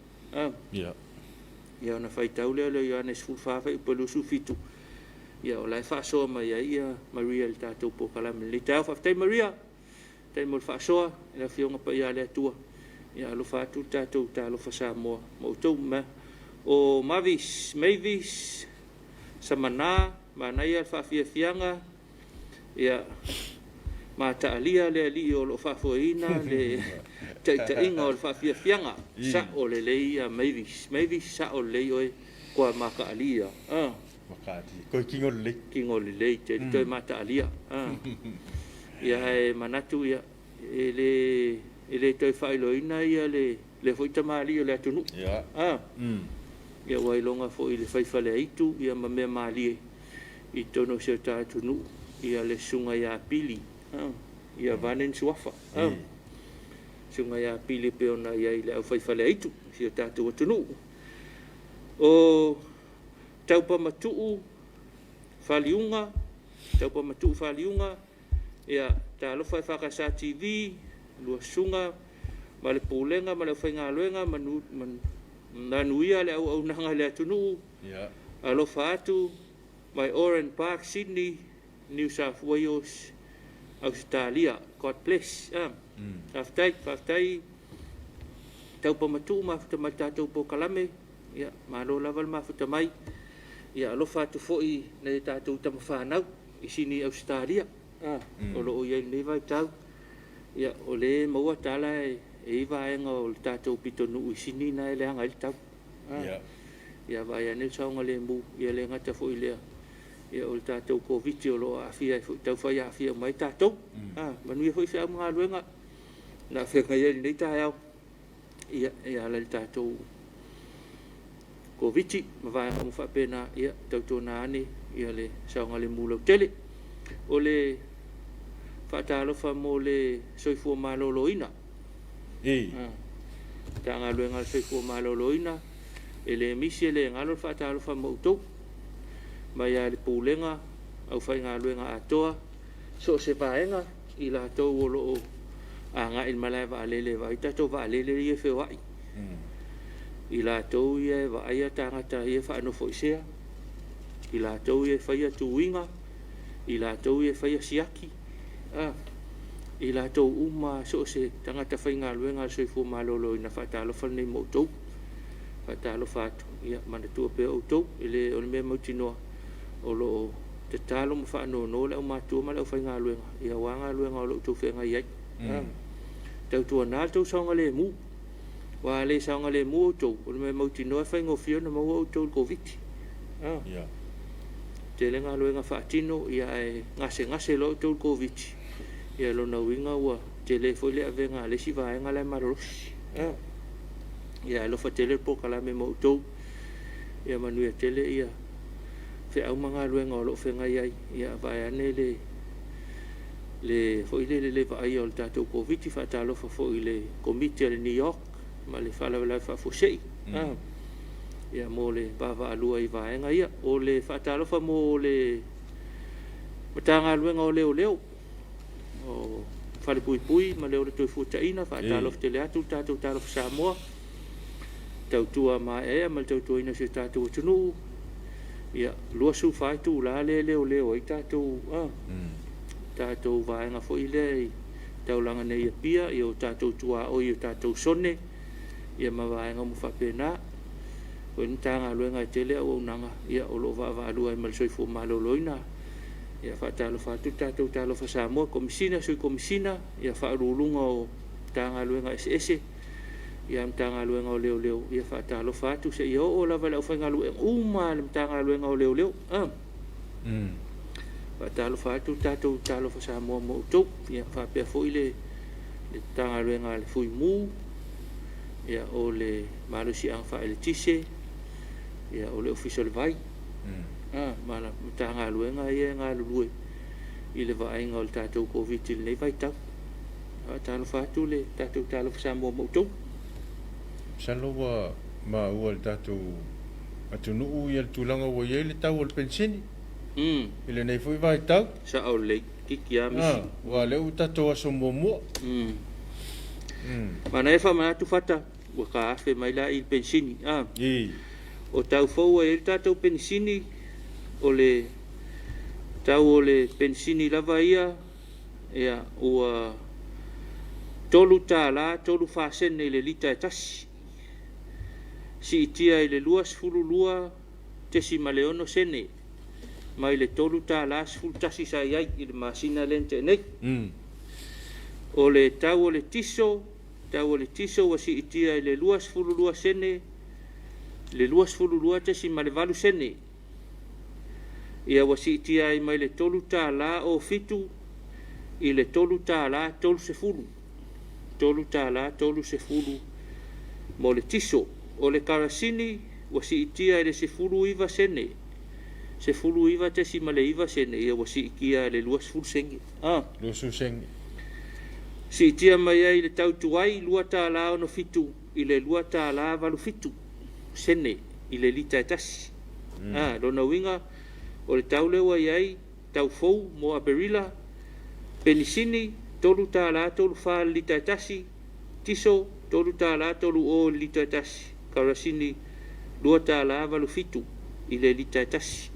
Ia ona faitau lea o le Ioane 14 fuaiupu e 27. Ia o la e faasoa mai ai ia Maria i le tatou polokalame lenei taeao. Faafetai Maria, faafetai mo le faasoa i le Afioga Paia a le Atua. Ia alofa atu le tatou Talofa Samoa ma outou ma o Mavis, Mavis Samana, manaia le faafiafiaga, ia mataalia le alii o lo o faafoeina le taitaiga o le faafiafiaga. Sao lelei ia Mavis, Mavis sao lelei oe koa mataalia. Makaalia. Koe kingo lelei. Kingo lelei, te toe mataalia. Ia e manatu ia, e le toe faailoaina ia le foi tamalii o le atunuu. Ia ua iloga foi i le faifale aitu, ia ma mea malie i totonu o si o ta atunuu, ia le susuga ia Pili, ia vaeane ni suafa. Susuga ia Pili pe ona i ai le aufaifale aitu si o tatou atunuu. O Taupamatuu Faliuga, Taupamatuu Faliuga, ia Talofa EFKS TV, lua susuga ma le Pulega ma le aufaigaluega, manuia le auaunaga i le atunuu. Ia. Alofa atu mai Oran Park, Sydney, New South Wales, Ausetalia. God bless. Ah. Faafetai, faafetai Taupamatuu mafuta mai le tatou polokalame. Ia, malo lava le mafuta mai. Ia alofa atu foi i nai a tatou tama fanau i Sini Ausetalia o lo o i ai i lenei vaitau. Ia, o lea e maua tala e i ai vaega o le tatou pitonuu i Sini na e leaga ai le tau. Ia. Ia vaai ane le saogalemu, ia le gata foi i lea, ia o le tatou Koviti o lo o aafia ai foi, taufai aafia uma ai tatou. Manuia foi feau ma galuega na feagai ai i lenei taeao, ia, e ala i le tatou Koviti ma vaega uma faapena, ia tautuana ane ia le saogalemu lautele. O le faatalofa mo le soifua maloloina. Ei. Matagaluega a le Soifua Maloloina, e le misi e le galo le faatalofa ma outou, mai lava i le Pulega, aufaigaluega atoa, so o se vaega i latou o lo o agai i le malae vaalele e vaai tatou vaalele ia e feoai, i latou ia e vaaia tagata ia e faanofoesea, i latou ia e faia tuiga, i latou ia e faia siaki, i latou uma, so o se tagata faigaluega a le Soifua Maloloina, faatalofa lenei ma outou. Faatalofa atu, ia manatua pea outou, e le o le mea mautinoa o lo o tatalo ma faanono le aumatua ma le aufaigaluega ia aua galuega o lo o outou feagai ai. Tautuana le tou saogalemu, aua a le saogalemu outou, o le mea mautinoa e faigofie ona maua outou i le Koviti. Ia. Tele galuega faatino, ia ae gasegase loa outou i le Koviti, ia lona uiga ua tele foi le avega a le isi vaega la e malolosi. Ia alofa tele le polokalame ma outou, ia manuia tele ia feau ma galuega o lo o feagai ai, ia vaeane le foi le le vaaia o le tatou Koviti. Faatalofa foi i le Komiti a le New York ma le faalavelave faafuasei ia mo le vaavaalua i vaega ia. O le faatalofa mo le Matagaluega o Leoleo, o Falepuipui ma le Ola Toefuataina, faatalofa tele atu le tatou Talofa Samoa, tautua maeaea ma le tautuaina o si o tatou atunuu. Ia, 24 itula lea e leoleo ai tatou, tatou vaega foi lea i taulaga nei i Apia, ia o tatou tuaoi, o tatou sone, ia ma vaega uma faapena. O le Matagaluega e tele auaunaga, ia o lo o vaavaalua ai ma le Soifua Maloloina. Ia faatalofa atu le tatou Talofa Samoa, Komesina, Sui Komesina, ia Faauluuluga o Matagaluega eseese, ia Matagaluega o Leoleo, ia faatalofa atu seia oo lava i le aufaigaluega uma a le Matagaluega o Leoleo. Faatalofa atu le tatou Talofa Samoa ma outou. Ia faapea foi le Matagaluega a le Fuimu, ia o le Malosiaga Faaeletise, ia o le Ofisa o le Vai, ma le Matagaluega ia e galulue i le vaaiga o le tatou Koviti i lenei vaitau. Faatalofa atu le tatou Talofa Samoa ma outou. Masalo ua maua e le tatou atunuu ia le tulaga ua i ai le tau o le penisini i lenei foi vaitau. Sao lelei, kiki lava misi. Aua o lea ua tatou aso muamua. Manaia faamanatu Fata, ua taafe mai la i le penisini. O tau fou ua i ai le tatou penisini, o le tau o le penisini lava ia, ia ua $3 34 sene i le lita e tasi, siitia i le 22.6 sene mai le $3.11 sa i ai i le masina lea na tea nei. O le tau o le tiso, tau o le tiso ua siitia i le 22 sene, le 22.8 sene. Ia ua siitia ai mai le $3.07 i le $3.30. $3.30 mo le tiso. O le karasini ua siitia i le 19 sene, 19.9 sene, ia ua siitia i le 20 sene. 20 sene. Siitia mai ai le tau tuai $2.67 i le $2.87 sene i le lita e tasi. Lona uiga O le tau lea ua i ai, tau fou mo Aperila, penisini, $3 34 i le lita e tasi, tiso, $3 30 i le lita e tasi, karasini, $2 87 i le lita e tasi.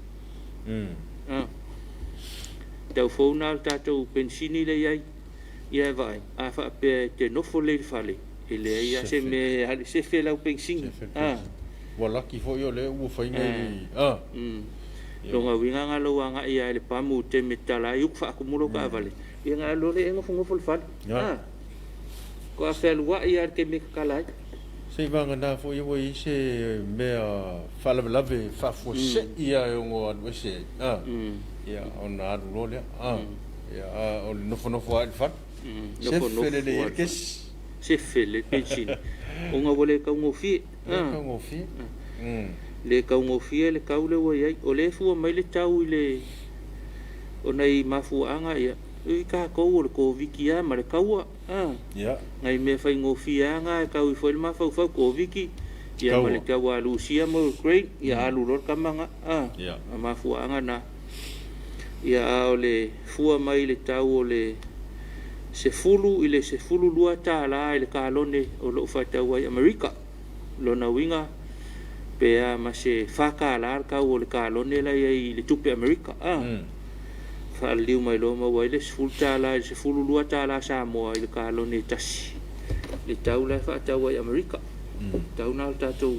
Tau fou lena o le tatou penisini lea e i ai. Ia e vaai, a faapea e te nofo lelei i le fale, e leai lava se mea e alu, sefe lau penisini. Ua laki foi o lea ua fai nei. Lona uiga na o lou agai lava i le pamu i le taimi e tatala ai uku faatumu lau taavale, ia ona alu loa lea e nofonofo i le fale. Faatoa fealuai lava i le taimi e tatala ai. Seivagana foi ua i ai se mea faalavelave faafuasei lava e ono alu ese ai, ia ona alu loa lea. Ia, a o le nofonofo lava i le fale, sefe lelei ai le kesi. Sefe lelei le penisini ona ua le taugofie. Le taugofie. Le taugofie le tau lea ua i ai. O lea e fua mai le tau i le o nai mafuaaga ia, i tatou o le Koviti lava ma le taua. Nai mea faigofie lava na e tau ifo ai le mafaufau, Koviti ia ma le taua a Lusia ma Ukraine, ia alu loa le tama lena. O mafuaaga na. Ia a o le fua mai i le tau o le 10 i le $12 i le kalone o lo o faatau ai i Amerika. Lona uiga pe a ma se $4 le tau o le kalone la e i ai i le tupe Amerika. Faaliliu mai loa maua ai le $10 i le $12 Samoa i le kalone e tasi, le tau la e faatau ai i Amerika. Tau lena o le tatou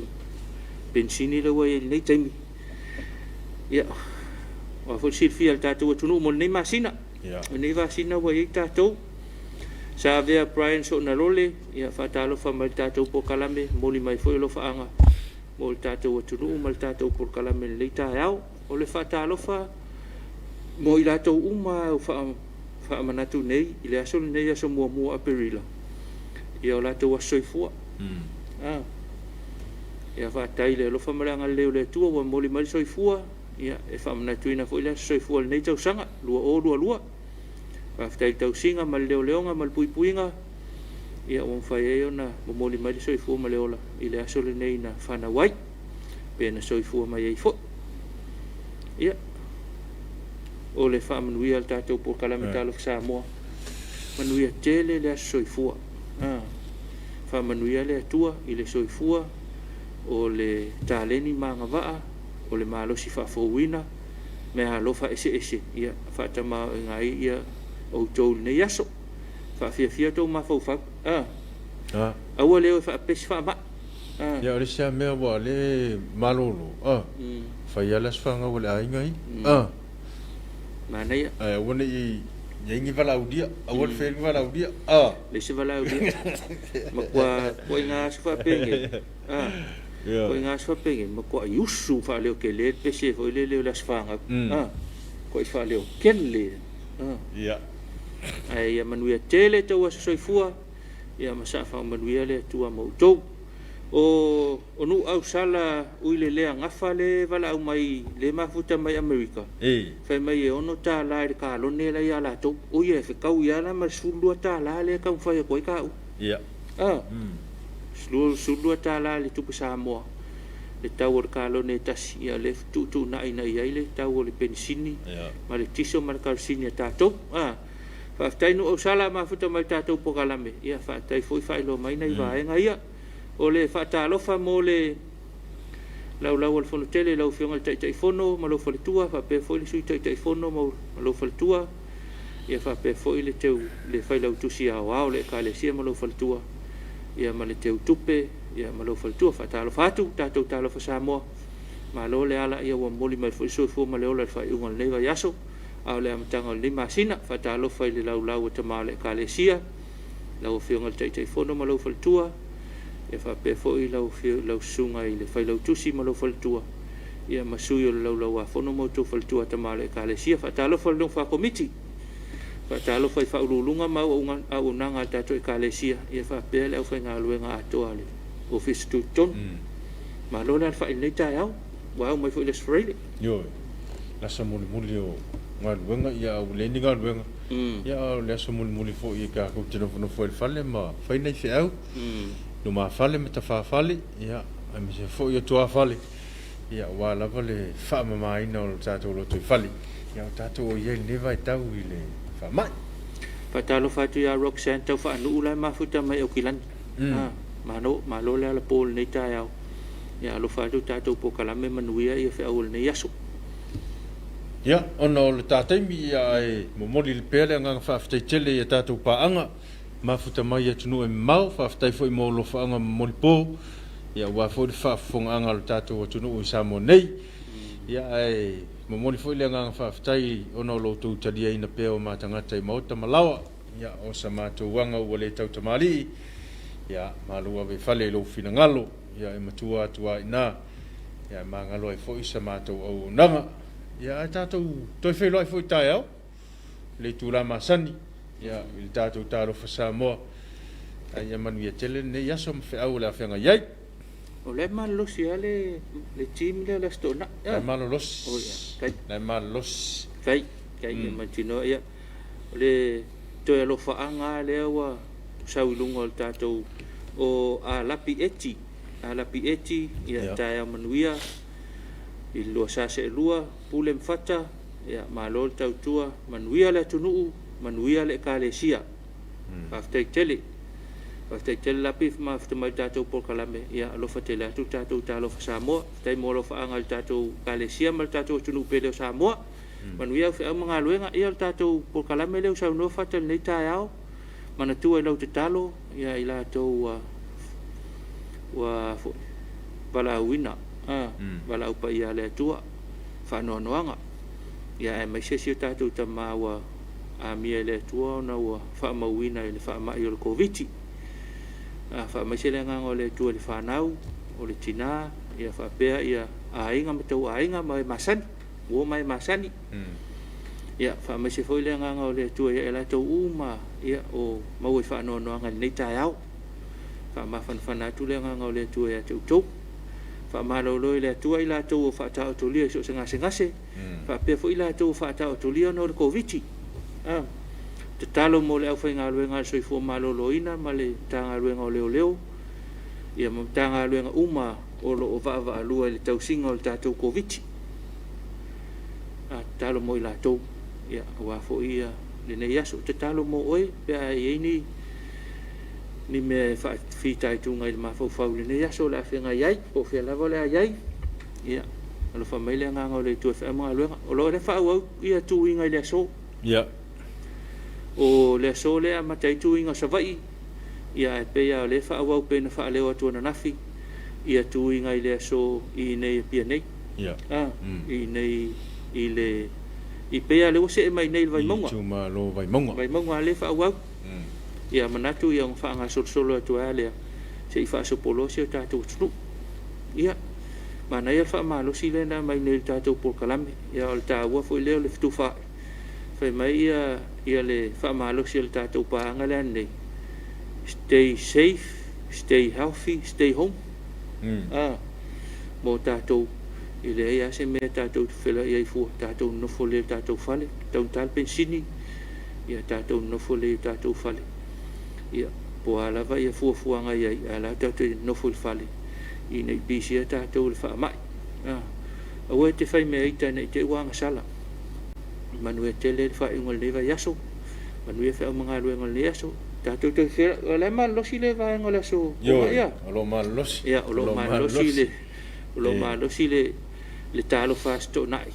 penisini lea ua i ai i lenei taimi. Ia, aua foi le silafia e le tatou atunuu mo lenei masina. O lenei masina ua i ai tatou. Sa avea Brian Soonalole, ia faatalofa mai i le tatou polokalame, momoli mai foi alofaaga mo le tatou atunuu ma le tatou polokalame i lenei taeao. O le faatalofa mo i latou uma ua faamanatu nei i le aso lenei, aso muamua o Aperila, ia o latou aso soifua. Ia faafetai i le alofa ma le agalelei o le Atua ua momoli mai le soifua, ia e faamanatuina foi le aso soifua o lenei tausaga 2022. Faafetai i le tausiga ma le leoleoga ma le puipuiga, ia ua mafai ai ona momoli mai le soifua ma le ola i le aso lenei na fanau ai, pe na soifua mai ai foi. Ia, o le faamanuia o le tatou polokalame Talofa Samoa, manuia tele le aso soifua. Faamanuia le Atua i le soifua o le taleni ma agavaa, o le malosi faafouina, meaalofa eseese, ia faatamaoaiga ai ia outou i lenei aso. Faafiafia outou mafaufau. Aua le o e faapesi faamai. Ia o le isi lava mea ua le malolo, fai lava le aso fanau a le aiga ia. Manaia. Ae aua ne i i ai ni valaaulia, aua le faia ni valaaulia. Leai se valaaulia. Matua ituaiga aso faapenei. Ituaiga aso faapenei, matuai usu faaleotele le pese foi lele o le aso fanau. Matuai faaleotele. Ae ia manuia tele tou aso soifua, ia ma saga faamanuia le Atua ma outou. O nuu ausala ui le lea gafa le valaau mai le mafuta mai Amerika, fai mai e $6 i le kalone la ia latou. O ia e fetaui lava la ma le $12 lea e taumafai atu ai taua. $12 i le tupe Samoa le tau o le kalone e tasi, ia lea tuutuunai na i ai le tau o le penisini ma le tiso ma le karosini a tatou. Faafetai nuu ausala mafuta mai le tatou polokalame, ia faafetai foi faailoa mai nai vaega ia. O le faatalofa mo le laulau o le Fono Tele i lau Afioga i le Taitaifono ma lou faletua, faapea foi le Sui Taitaifono ma lou faletua, ia faapea foi le teu le Failautusi Aoao o le Ekalesia ma lou faletua, ia ma le Teutupe ia ma lou faletua. Faatalofa atu, tatou talofa Samoa, malo le ala, ia ua momoli mai foi le soifua ma le ola i le faaiuga o lenei vaiaso, a o le amataga o lenei masina. Faatalofa i le laulau a tama o le Ekalesia, lau Afioga i le Taitaifono ma lou faletua, ia faapea foi lau susuga i le Failautusi ma lou faletua, ia ma sui o le Laulauafono ma outou faletua tama o le Ekalesia. Faatalofa i le nofo a Komiti, faatalofa i faauluuluga ma auaunaga a le tatou Ekalesia, ia faapea le aufaigaluega atoa a le Ofisa Tutotonu. Malo le alafai i lenei taeao, ua ao mai foi le Aso Faraile. Ioe, le aso mulimuli o galuega, ia a ua leai ni galuega, ia a o le aso mulimuli foi e tatou te nofonofo ai i le fale ma fai nai feau, lumafale ma tafafale, ia aemaise foi o tuafale. Ia, aua lava le faamamaina o lo tatou lotoifale, ia o tatou o i ai i lenei vaitau i le faamai. Faatalofa atu ia Roxanne Taufaanuu la e mafuta mai Aukilani. Mm. Malo, malo le alapo i lenei taeao. Ia alofa atu tatou polokalame manuia ia feau o lenei aso. Ia, ona o le ta taimi, ia, ae momoli pea le agaga faafetai tele i a tatou paaga mafuta mai i atunuu e mamao. Faafetai foi mo alofaaga momoli po, ia, aua foi le faafofogaaga a lo tatou atunuu i Samoa nei. Ia, ae momoli foi le agaga faafetai ona o lo outou taliaina pea o matagata i maota ma laoa. Ia, o sa matou aga ua le tautamalii, ia, malu ave i fale i lou finagalo, ia, e matua atu lava i ina, ia, e magalo ai foi sa matou auaunaga. Ia, ae tatou toe feiloai foi taeao i le itula masani, ia, i le tatou Talofa Samoa. Ae ia manuia tele lenei aso ma feau o le a feagai ai. O la e malolosi lava le, le team lea o le Aso Toonai. La e malolosi. Oh, ia. Kai. La e malolosi. Kai, kai mm. mautinoa. Ia. O le toe alofaaga lava lea ua sau i luga o le tatou o Alapi Eti. Alapi Eti, ia, yeah. Taeao manuia i le lua sa seelua, Pule ma Fata, ia, malo le tautua, manuia le atunuu, manuia le Ekalesia. Faafetai tele. Faafetai tele Lapi mafuta mai i le tatou polokalame. Ia alofa tele atu le tatou Talofa Samoa. Faafetai mo alofaaga i le tatou Ekalesia ma le tatou atunuu pele o Samoa. Manuia au feau ma galuega. Ia o le tatou polokalame lea ua saunoa Fata i lenei taeao, manatua i lau tatalo ia i latou ua ua foi valaauina, valaau paia a le Atua, faanoanoaga. Ia aemaise si o tatou tama ua amia e le Atua ona ua faamauina i le faamai o le Koviti. Faamaise le agaga o le Atua i le fanau, o le tina, ia faapea ia aiga ma tauaiga ma e masani, uo ma e masani. Ia faamaise foi le agaga o le Atua ia i latou uma ia o maua i faanoanoaga i lenei taeao. Faamafanafana atu le agaga o le Atua ia te outou. Faamalolo i le Atua i latou o faataotolia i so o se gasegase, faapea foi i latou o faataotolia ona o le Koviti. Tatalo mo le aufaigaluega a le Soifua Maloloina ma le Matagaluega o Leoleo, ia ma Matagaluega uma o lo o vaavaalua i le tausiga o le tatou Koviti. Tatalo mo i latou, ia, aua foi ia lenei aso. Tatalo mo oe pe a i ai ni ni mea e faafitaituga i le mafaufau i lenei aso o le a feagai ai, po o fea lava o le a i ai. Ia, alofa mai le agaga o le Atua e feau ma galuega. O lo o le faaauau ia tuiga i le aso. Ia. O le aso lea e amata ai tuiga o Savaii, ia ae pei lava o lea e faaauau pei ona faaleo atu ananafi ia tuiga i le aso i inei Apia nei. Ia. I inei i le i pei lava o lea ua see mai nei i le Vaimauga. I itumalo Vaimauga. Vaimauga lea e faaauau. Ia manatu ia ona faagasolosolo atu ai lea se i faasopoloa si o tatou atunuu. Ia, manaia le faamalosi lea na aumai nei i le tatou polokalame. Ia o le taua foi lea o le fetufaai. Fai mai ia, ia le faamalosi o le tatou paaga lea nei. Stay safe, stay healthy, stay home. Mo tatou e leai lava se mea tatou te feloai ai fua, tatou nonofo lelei i le tatou fale, taugata le penisini, ia tatou nonofo lelei i tatou fale. Ia, po o a lava ia fuafuaga i ai, ae o la tatou te nonofo i le fale ina i pisia tatou i le faamai. Aua e te fai mea ita ne i te i ua agasala. Manuia tele le faaiuga o lenei vaiaso, manuia feau ma galuega o lenei aso. Tatou toe feiloai, o la e malolosi le vaega o le aso Ioe, ia. O lo o malolosi. Ia, o lo o malolosi le o lo o malosi le le talofa Aso Toonai.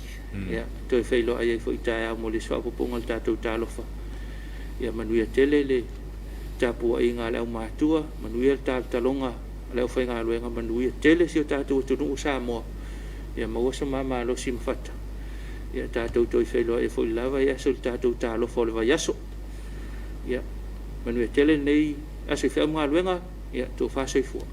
Ia, toe feiloai ai foi i taeao mo le isi faaopoopoga o le tatou talofa. Ia manuia tele le tapuaiga a le aumatua, manuia le talotaloga a le aufaigaluega, manuia tele si o tatou atunuu o Samoa. Ia maua so ma malosi ma fata. Ia tatou toe feiloai ai foi i le la vaiaso i le tatou talofa o le vaiaso. Ia, manuia tele lenei aso i feau ma galuega. Ia, tofa soifua.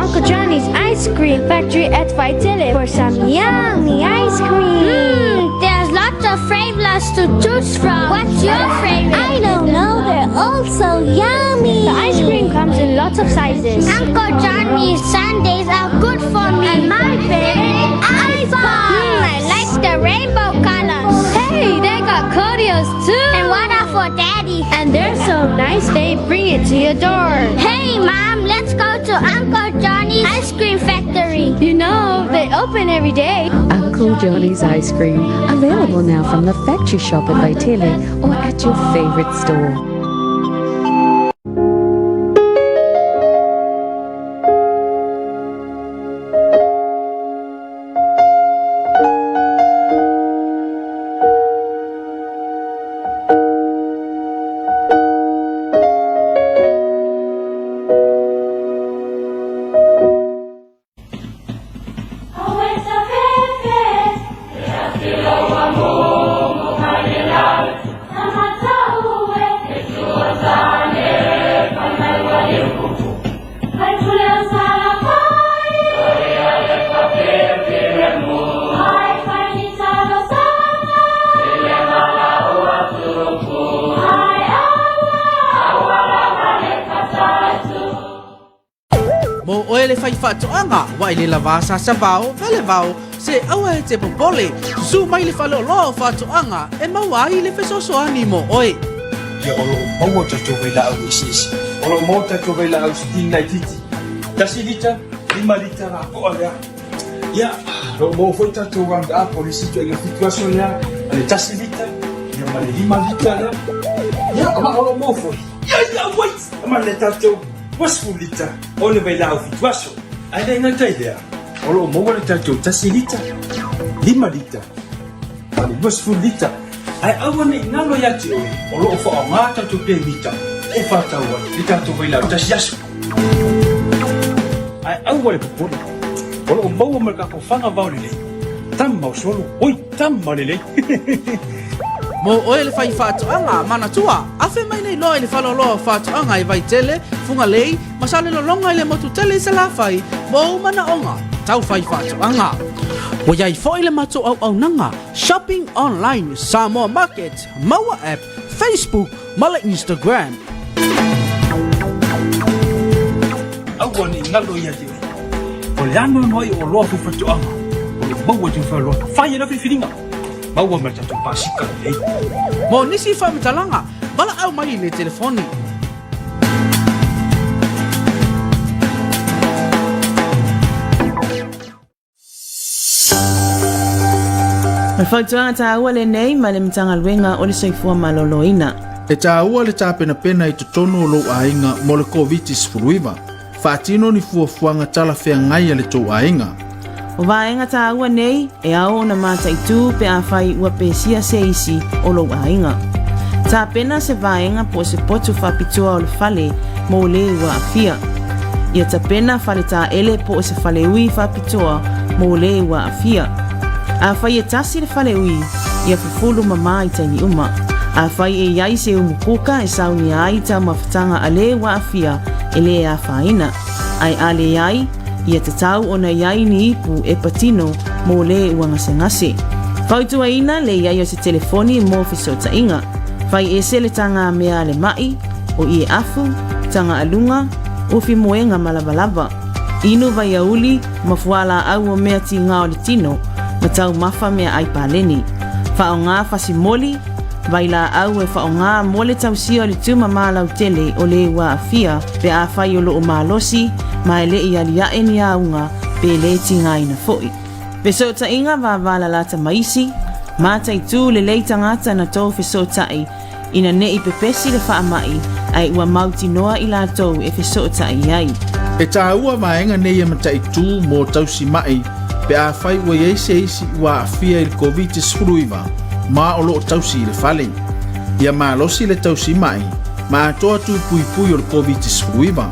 Uncle Johnny's Ice Cream Factory at Vaitele for some yummy ice cream. Mmm, there's lots of flavors to choose from. What's your favorite? I don't know, they're all so yummy. The ice cream comes in lots of sizes. Uncle Johnny's sundaes are good for me. And my favorite, ice pops. I like the rainbow colors. Hey, they got cordials too. And water for daddy. And they're so nice, they bring it to your door. Hey, Mom, let's go to Uncle Johnny's Ice Cream Factory. You know, they open every day. Uncle Johnny's Ice Cream, available now from the factory shop at Vaitele or at your favorite store. Mo oe le faifaatoaga ua e le lavā sasavao velevao se aua e te popole. Susu mai le faleoloa o faatoaga e maua ai le fesoasoani mo oe. Ia o lo o maua tatou vailaau eseese. O lo o maua tatou vailaau sitini laitiiti, 1 lita, 5 lita lapoa lea. Ia, o lo o maua foi tatou Round Up o le isi ituaiga 7 aso lea, ma le 1 lita, ia ma le 5 lita lea. Ia, ma o lo o maua foi. Ia, ia, wait! Ma le tatou 20 lita o le vailaau 7 aso. Ae le gata i lea, o lo o maua le tatou 1 lita, 5 lita, ma le 20 lita. Ae aua ne'i galo ia te oe, o lo o faaaogā tatou pemita e faatau ai le tatou vailaau 1 aso. Ae aua le popole, o lo o maua ma le tatou fagavao lelei. Tama o solo, oi, tama lelei. Mo oe le faifaatoaga manatua, afe mai nei loa i le faleoloa o faatoaga i Vaitele, Fugalei ma Salelologa i le motu tele i Salafai mo ou manaoga tau faifaatoaga. Ua i ai foi le matou auaunaga Shopping Online Samoa Market, Maua App, Facebook ma le Instagram. Aua ne'i galo ia te oe. O le anoanoai o oloa faifaatoaga o lo o maua i te faleoloa. Fai ai lau filifiliga. Maua ma le tatou pasika lelei. Mo nisi faamatalaga, valaau mai i le telefoni. O le fautuaga taua lenei mai le Matagaluega o le Soifua Maloloina. E taua le tapenapena i totonu o lou aiga mo le Koviti-19. Faatino ni fuafuaga talafeagai a le tou aiga. O vaega taua nei e ao ona mataitū pe afai ua pesia se isi o lou aiga. Tapena se vaega po o se potu faapitoa o le fale mo le ua aafia. Ia tapena fale taele po o se faleui faapitoa mo le ua aafia. Afai e tasi le faleui, ia fufulu mamā i taimi uma. Afai e i ai se umu kuka e saunia ai taumafataga a le ua aafia e le afaina, ae a leai, ia tatau ona i ai ni ipu e patino mo le ua gasegase. Fautuaina le i ai o se telefoni mo fesootaiga. Fai ese le taga mea a le ma'i, o ie afu, taga aluga, ufi moega ma lavalava. Inu vaiauli ma fualaau o mea tigā o le tino, ma taumafa meaai paleni. Faaaogā fasimoli, vailaau e faaaogā mo le tausia o le tumamā lautele o le ua aafia pe afai o loo malosi ma e le'i alia'e ni auga pe lē tigaina fo'i. Fesootaiga vavalalata ma isi, mataitū lelei tagata na tou fesoota'i ina ne'i pepesi le faama'i ae ua mautinoa i latou e fesoota'i ai. E taua vaega nei e mataitū mo tausima'i pe afai ua i ai se isi ua aafia i le Koviti-19 ma o loo tausi i le fale. Ia malosi le tausima'i ma atoa tū puipui o le Koviti-19.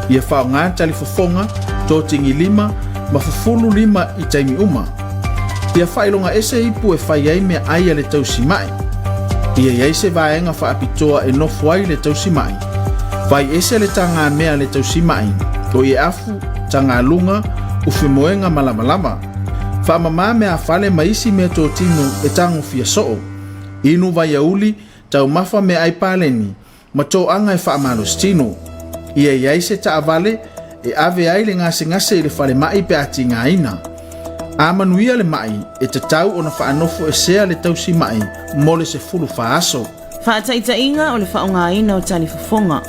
Ia faaaogā talifofoga, totigilima ma fufulu lima i taimi uma. Ia faailoga ese ipu e fai ai meaai a le tausima'i. Ia i ai se vaega faapitoa e nofo ai le tausima'i. Fai ese le tagamea a le tausima'i, o ie afu, tagaaluga, ufimoega ma lavalava. Faamamā meafale ma isi meatotino e tagofia soo. Inu vaiauli, taumafa meaai paleni, ma toaga e faamalositino. Ia i ai se taavale e ave ai le gasegase i le falemai pe a tigaina. A manuia le mai, e tatau ona faanofoesea le tausima'i mo le 14 aso. Faataitaiga o le faaaogaina o talifofoga.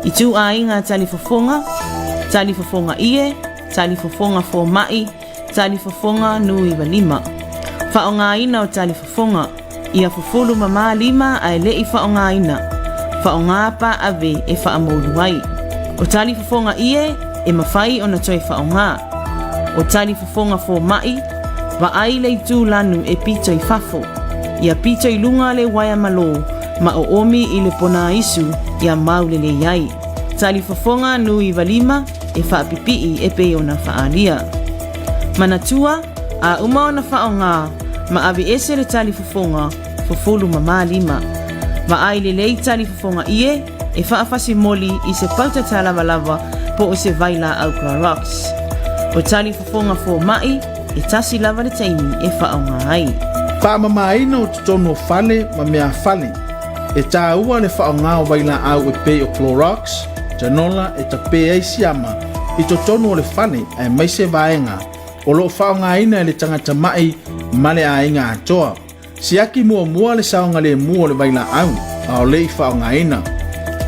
Ituaiga talifofoga, talifofoga ie, talifofoga fomai, talifofoga nu95. Faaaogaina o talifofoga. Ia fufulu mamā lima ae le i faaaogaina. Faaaoga paave e faamoulu ai. O talifofoga ie e mafai ona toe faaaoga. O talifofoga fomai, vaai le itu lanu e pito i fafo. Ia pito i luga le uaea malo ma oomi i le ponaisu ia mau lelei ai. Talifofoga nu95 e faapipii e pei ona faaalia. Manatua, a uma ona faaaoga ma aveese le talifofoga, fufulu mamā lima. Vaai lelei talifofoga ie e faafasimoli i se pauta tālavalava po o se vailaau Clorox. O talifofoga fomai, e tasi lava le taimi e faaaoga ai. Faamamāina o totonu o fale ma meafale. E tāua le faaaoga o vailaau e pei o Clorox, canola e tapē ai siama i totonu o le fale aemaise vaega o loo faaaogaina e le tagata ma'i ma le aiga atoa. Siaki muamua le saogalemu o le vailaau a o le i faaaogaina.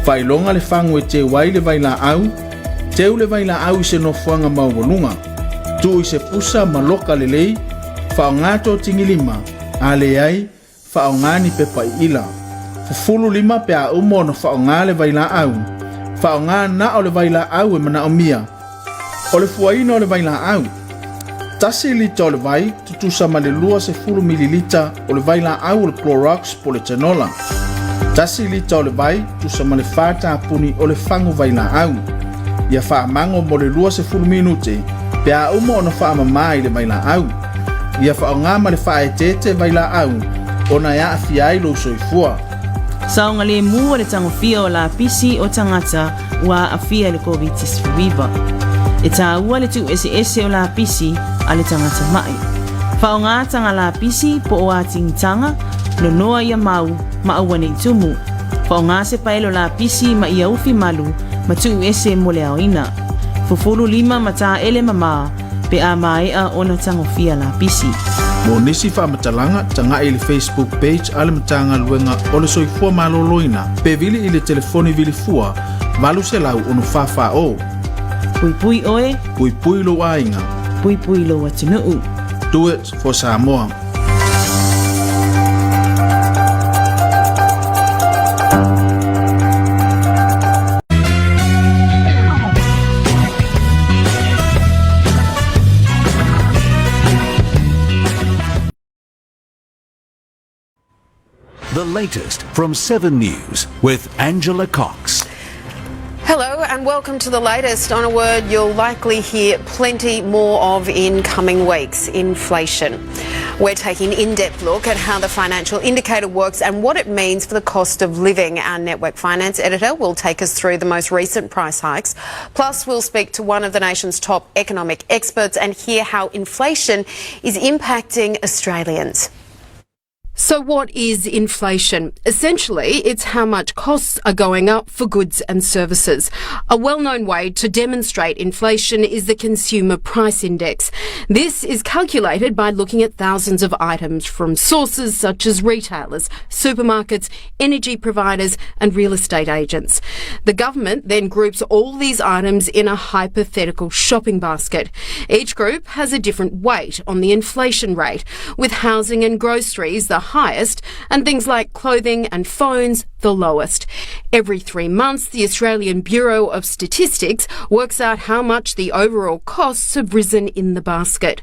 Faailoga le fagu e teu ai le vailaau, teu le vailaau i se nofoaga maualuga. Tuu i se pusa ma loka lelei, faaaoga totigilima, a leai, faaaoga ni pepa iila. Fufulu lima pe a uma ona faaaoga le vailaau. Faaaoga na o le vailaau e manaomia. O le fuaina o le vailaau. 1 lita o le vai, tutusa ma le 20 mililita o le vailaau o le Clorox po le canola. 1 lita o le vai, tusa ma le 4 tapuni o le fagu vailaau. Ia faamago mo le 20 minute pe a uma ona faamamā i le vailaau. Ia faaaoga ma le faaeteete vailaau ona e aafia ai lou soifua. Saogalemu o le tagofia o lapisi o tagata ua aafia i le Koviti-19. E tāua le tuueseese o lapisi a le tagata mai. Faaaoga taga lapisi po o atigitaga, nonoa ia mau ma aua nei tumu. Faaaoga se paelo lapisi ma ia ufi malu ma tuuese mo le aoina. Fufulu lima ma taele mamā pe a maea ona tagofia lapisi. Mo nisi faamatalaga, taga'i i le Facebook page a le Matagaluega o le Soifua Maloloina pe vili i le telefoni vilifua 800 Puipui oe, Puipui lou aiga. Puipui lou atunuu. Do it for Samoa. The latest from 7 News with Angela Cox. Hello and welcome to the latest on a word you'll likely hear plenty more of in coming weeks, inflation. We're taking an in-depth look at how the financial indicator works and what it means for the cost of living. Our network finance editor will take us through the most recent price hikes. Plus, we'll speak to one of the nation's top economic experts and hear how inflation is impacting Australians. So, what is inflation? Essentially, it's how much costs are going up for goods and services. A well known way to demonstrate inflation is the Consumer Price Index. This is calculated by looking at thousands of items from sources such as retailers, supermarkets, energy providers, and real estate agents. The government then groups all these items in a hypothetical shopping basket. Each group has a different weight on the inflation rate, with housing and groceries the highest and things like clothing and phones the lowest. Every 3 months, the Australian Bureau of Statistics works out how much the overall costs have risen in the basket.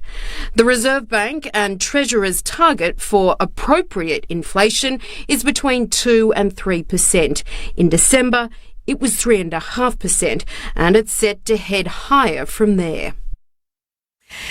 The Reserve Bank and Treasurer's target for appropriate inflation is between 2 and 3%. In December, it was 3.5%, and it's set to head higher from there.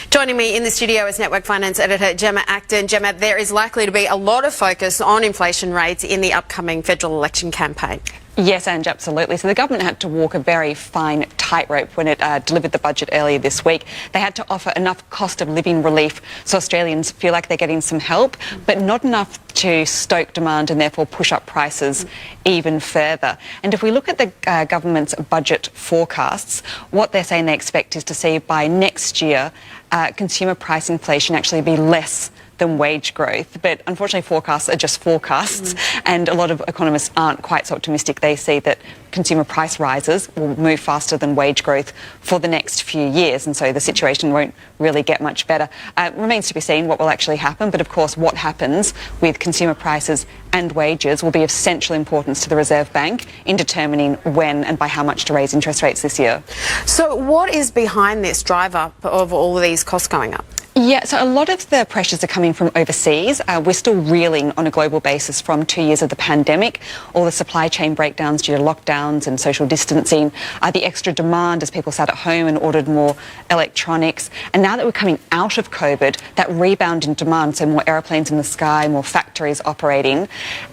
Joining me in the studio is Network Finance Editor Gemma Acton. Gemma, there is likely to be a lot of focus on inflation rates in the upcoming federal election campaign. Yes, Ange, absolutely. So the government had to walk a very fine tightrope when it uh, delivered the budget earlier this week. They had to offer enough cost of living relief so Australians feel like they're getting some help, but not enough to stoke demand and therefore push up prices even further. And if we look at the uh, government's budget forecasts, what they're saying they expect is to see by next year uh, consumer price inflation actually be less than wage growth. But unfortunately, forecasts are just forecasts, mm. and a lot of economists aren't quite so optimistic. They see that consumer price rises will move faster than wage growth for the next few years, and so the situation won't really get much better. Uh, remains to be seen what will actually happen, but of course, what happens with consumer prices and wages will be of central importance to the Reserve Bank in determining when and by how much to raise interest rates this year. So, what is behind this drive up of all of these costs going up? Yeah, so a lot of the pressures are coming from overseas. Uh, we're still reeling on a global basis from two years of the pandemic, all the supply chain breakdowns due to lockdowns and social distancing, uh, the extra demand as people sat at home and ordered more electronics. And now that we're coming out of COVID, that rebound in demand, so more aeroplanes in the sky, more factories operating.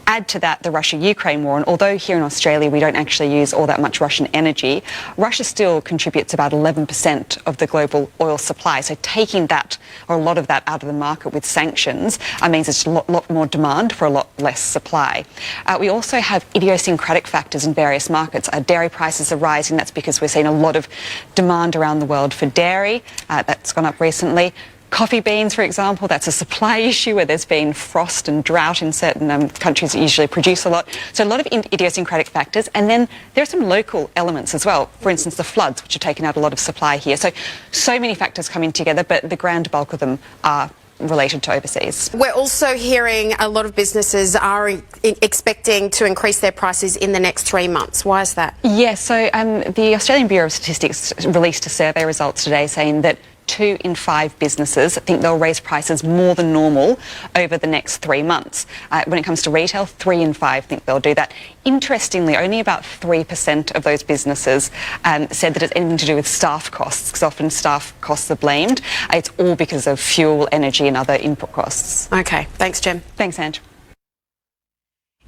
Add to that the Russia Ukraine war, and although here in Australia we don't actually use all that much Russian energy, Russia still contributes about 11% of the global oil supply. So taking that or a lot of that out of the market with sanctions uh, means there's a lot, lot more demand for a lot less supply. Uh, we also have idiosyncratic factors in various markets. Uh, dairy prices are rising. That's because we're seeing a lot of demand around the world for dairy. Uh, that's gone up recently. Coffee beans, for example, that's a supply issue where there's been frost and drought in certain um, countries that usually produce a lot. So a lot of idiosyncratic factors. And then there are some local elements as well. For instance, the floods, which have taken out a lot of supply here. So, so many factors coming together, but the grand bulk of them are related to overseas. We're also hearing a lot of businesses are expecting to increase their prices in the next three months. Why is that? Yes, yeah, so um, the Australian Bureau of Statistics released a survey results today saying that two in five businesses think they'll raise prices more than normal over the next three months. Uh, when it comes to retail, three in five think they'll do that. Interestingly, only about 3% of those businesses um, said that it's anything to do with staff costs, because often staff costs are blamed. It's all because of fuel, energy, and other input costs. Okay, thanks, Jem. Thanks, Ange.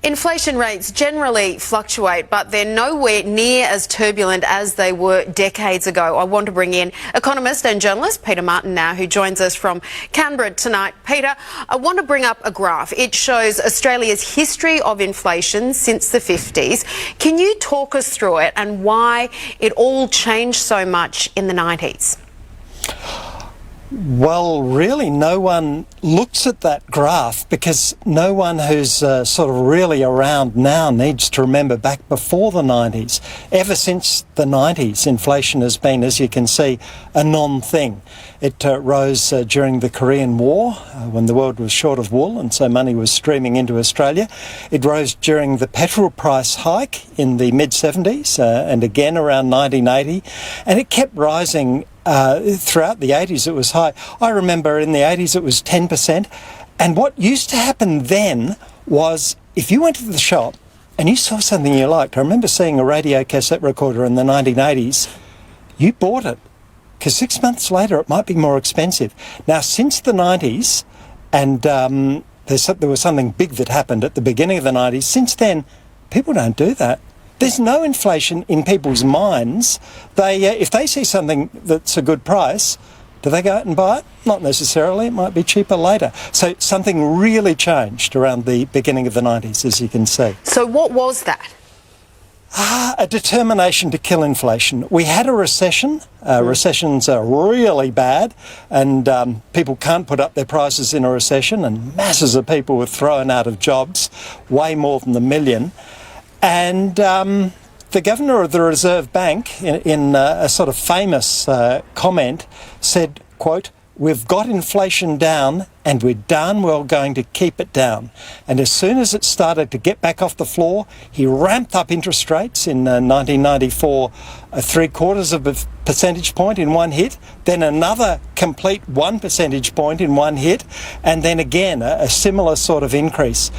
Inflation rates generally fluctuate, but they're nowhere near as turbulent as they were decades ago. I want to bring in economist and journalist Peter Martin now, who joins us from Canberra tonight. Peter, I want to bring up a graph. It shows Australia's history of inflation since the 50s. Can you talk us through it and why it all changed so much in the 90s? Well, really, no one looks at that graph because no one who's uh, sort of really around now needs to remember back before the 90s. Ever since the 90s, inflation has been, as you can see, a non thing. It uh, rose uh, during the Korean War uh, when the world was short of wool and so money was streaming into Australia. It rose during the petrol price hike in the mid 70s uh, and again around 1980, and it kept rising uh, throughout the 80s it was high. I remember in the 80s it was 10%. And what used to happen then was if you went to the shop and you saw something you liked, I remember seeing a radio cassette recorder in the 1980s, you bought it because six months later it might be more expensive. Now, since the 90s, and um, there was something big that happened at the beginning of the 90s, since then, people don't do that. There's no inflation in people's minds. They, uh, if they see something that's a good price, do they go out and buy it? Not necessarily. It might be cheaper later. So something really changed around the beginning of the 90s, as you can see. So what was that? Ah, a determination to kill inflation. We had a recession. Uh, mm. Recessions are really bad, and um, people can't put up their prices in a recession, and masses of people were thrown out of jobs, way more than the million. And um, the governor of the Reserve Bank, in, in uh, a sort of famous uh, comment, said, quote, We've got inflation down and we're darn well going to keep it down. And as soon as it started to get back off the floor, he ramped up interest rates in uh, 1994, a three quarters of a percentage point in one hit, then another complete one percentage point in one hit, and then again a, a similar sort of increase.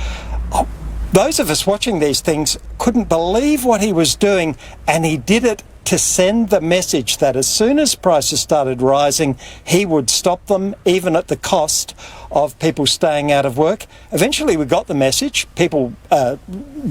Oh, those of us watching these things couldn't believe what he was doing, and he did it to send the message that as soon as prices started rising, he would stop them, even at the cost of people staying out of work. Eventually, we got the message. People uh,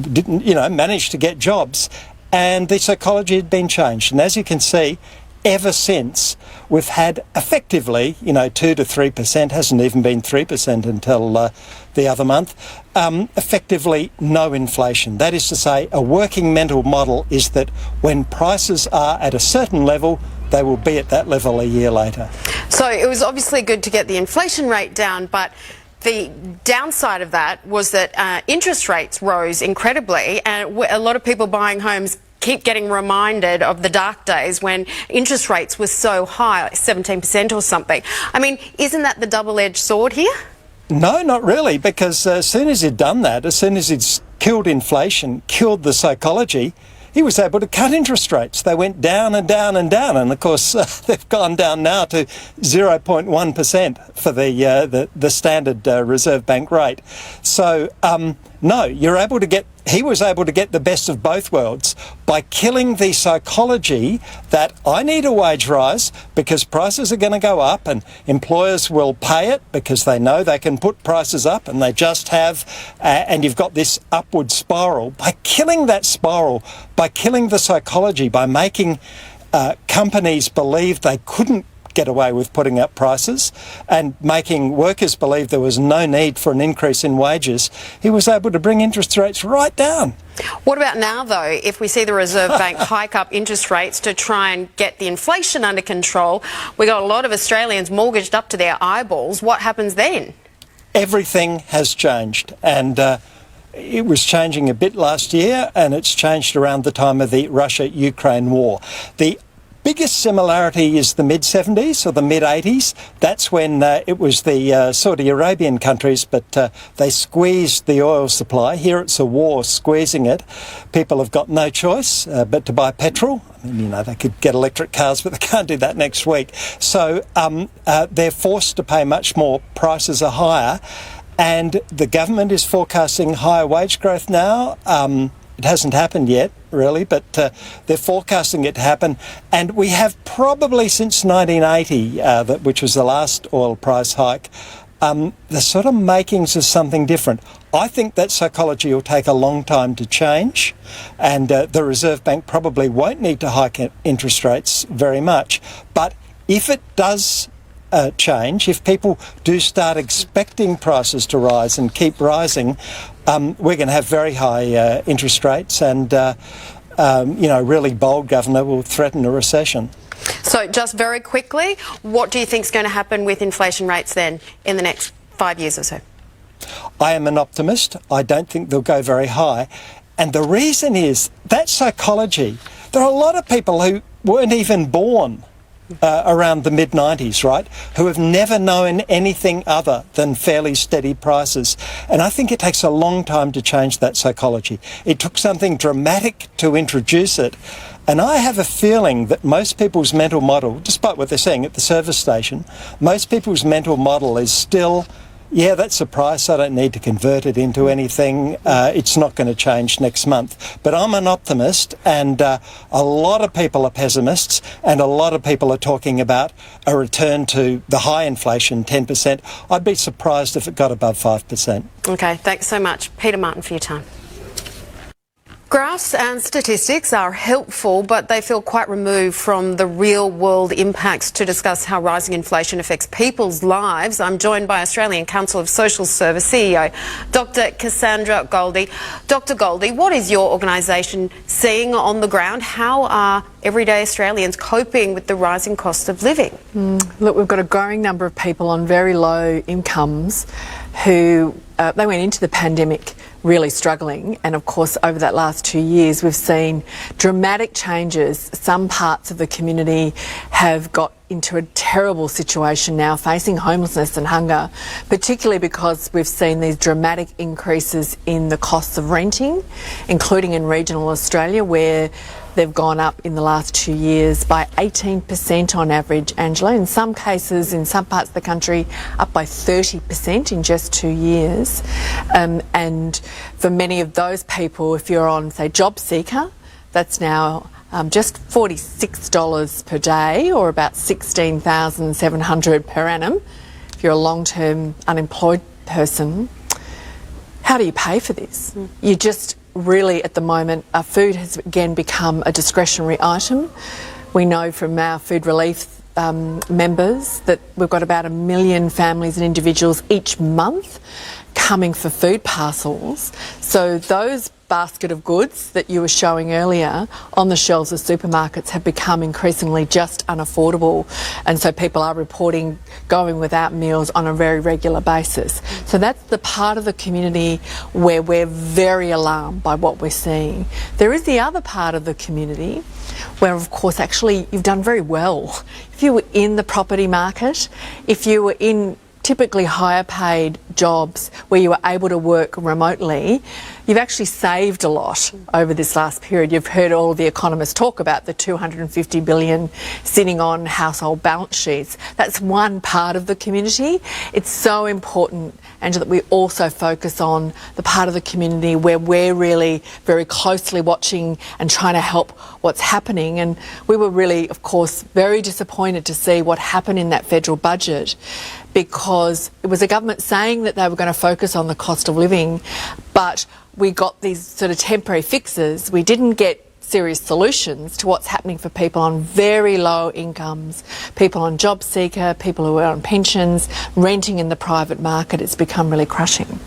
didn't, you know, manage to get jobs, and the psychology had been changed. And as you can see, ever since we've had effectively, you know, 2 to 3%, hasn't even been 3% until uh, the other month, um, effectively no inflation. That is to say, a working mental model is that when prices are at a certain level, they will be at that level a year later. So it was obviously good to get the inflation rate down, but the downside of that was that uh, interest rates rose incredibly, and a lot of people buying homes keep getting reminded of the dark days when interest rates were so high, like 17% or something. I mean, isn't that the double edged sword here? No, not really, because as soon as he'd done that, as soon as he'd killed inflation, killed the psychology, he was able to cut interest rates. They went down and down and down, and of course uh, they've gone down now to 0.1% for the, uh, the, the standard uh, Reserve Bank rate. So, um, no, you're able to get he was able to get the best of both worlds by killing the psychology that I need a wage rise because prices are going to go up and employers will pay it because they know they can put prices up and they just have, uh, and you've got this upward spiral. By killing that spiral, by killing the psychology, by making uh, companies believe they couldn't get away with putting up prices and making workers believe there was no need for an increase in wages, he was able to bring interest rates right down. What about now, though, if we see the Reserve Bank hike up interest rates to try and get the inflation under control? We got a lot of Australians mortgaged up to their eyeballs. What happens then? Everything has changed, and uh, it was changing a bit last year, and it's changed around the time of the Russia Ukraine war. The biggest similarity is the mid 70s or the mid 80s. That's when uh, it was the uh, Saudi Arabian countries, but uh, they squeezed the oil supply. Here it's a war squeezing it. People have got no choice uh, but to buy petrol. I mean, you know, they could get electric cars, but they can't do that next week. So um, uh, they're forced to pay much more. Prices are higher. And the government is forecasting higher wage growth now. Um, it hasn't happened yet, really, but uh, they're forecasting it to happen. And we have probably since 1980, uh, that, which was the last oil price hike, um, the sort of makings of something different. I think that psychology will take a long time to change, and uh, the Reserve Bank probably won't need to hike interest rates very much. But if it does uh, change, if people do start expecting prices to rise and keep rising, um, we're going to have very high uh, interest rates and, uh, um, you know, really bold governor will threaten a recession. So, just very quickly, what do you think is going to happen with inflation rates then in the next five years or so? I am an optimist. I don't think they'll go very high. And the reason is that psychology. There are a lot of people who weren't even born uh, around the mid 90s, right, who have never known anything other than fairly steady prices. And I think it takes a long time to change that psychology. It took something dramatic to introduce it. And I have a feeling that most people's mental model, despite what they're saying at the service station, most people's mental model is still yeah, that's a price. I don't need to convert it into anything. Uh, it's not going to change next month. But I'm an optimist, and uh, a lot of people are pessimists, and a lot of people are talking about a return to the high inflation, 10%. I'd be surprised if it got above 5%. Okay, thanks so much, Peter Martin, for your time. Graphs and statistics are helpful, but they feel quite removed from the real world impacts. To discuss how rising inflation affects people's lives, I'm joined by Australian Council of Social Service CEO, Dr. Cassandra Goldie. Dr. Goldie, what is your organisation seeing on the ground? How are everyday Australians coping with the rising cost of living? Mm, look, we've got a growing number of people on very low incomes who uh, they went into the pandemic really struggling. And of course, over that last two years, we've seen dramatic changes. Some parts of the community have got into a terrible situation now, facing homelessness and hunger, particularly because we've seen these dramatic increases in the costs of renting, including in regional Australia, where they've gone up in the last two years by 18% on average, Angela. In some cases, in some parts of the country, up by 30% in just two years. Um, and for many of those people, if you're on, say, JobSeeker, that's now um, just $46 per day or about 16,700 per annum. if you're a long term unemployed person, how do you pay for this? Mm. You just really, at the moment, uh, food has again become a discretionary item. We know from our food relief um, members that we've got about a million families and individuals each month coming for food parcels. So those basket of goods that you were showing earlier on the shelves of supermarkets have become increasingly just unaffordable. And so people are reporting going without meals on a very regular basis. So that's the part of the community where we're very alarmed by what we're seeing. There is the other part of the community where, of course, actually you've done very well. If you were in the property market, if you were in typically higher paid jobs where you were able to work remotely, you've actually saved a lot over this last period. You've heard all the economists talk about the 250 billion sitting on household balance sheets. That's one part of the community. It's so important, Angela, that we also focus on the part of the community where we're really very closely watching and trying to help what's happening. And we were really, of course, very disappointed to see what happened in that federal budget because it was a government saying that they were going to focus on the cost of living, but we got these sort of temporary fixes. We didn't get serious solutions to what's happening for people on very low incomes, people on JobSeeker, people who are on pensions, renting in the private market. It's become really crushing.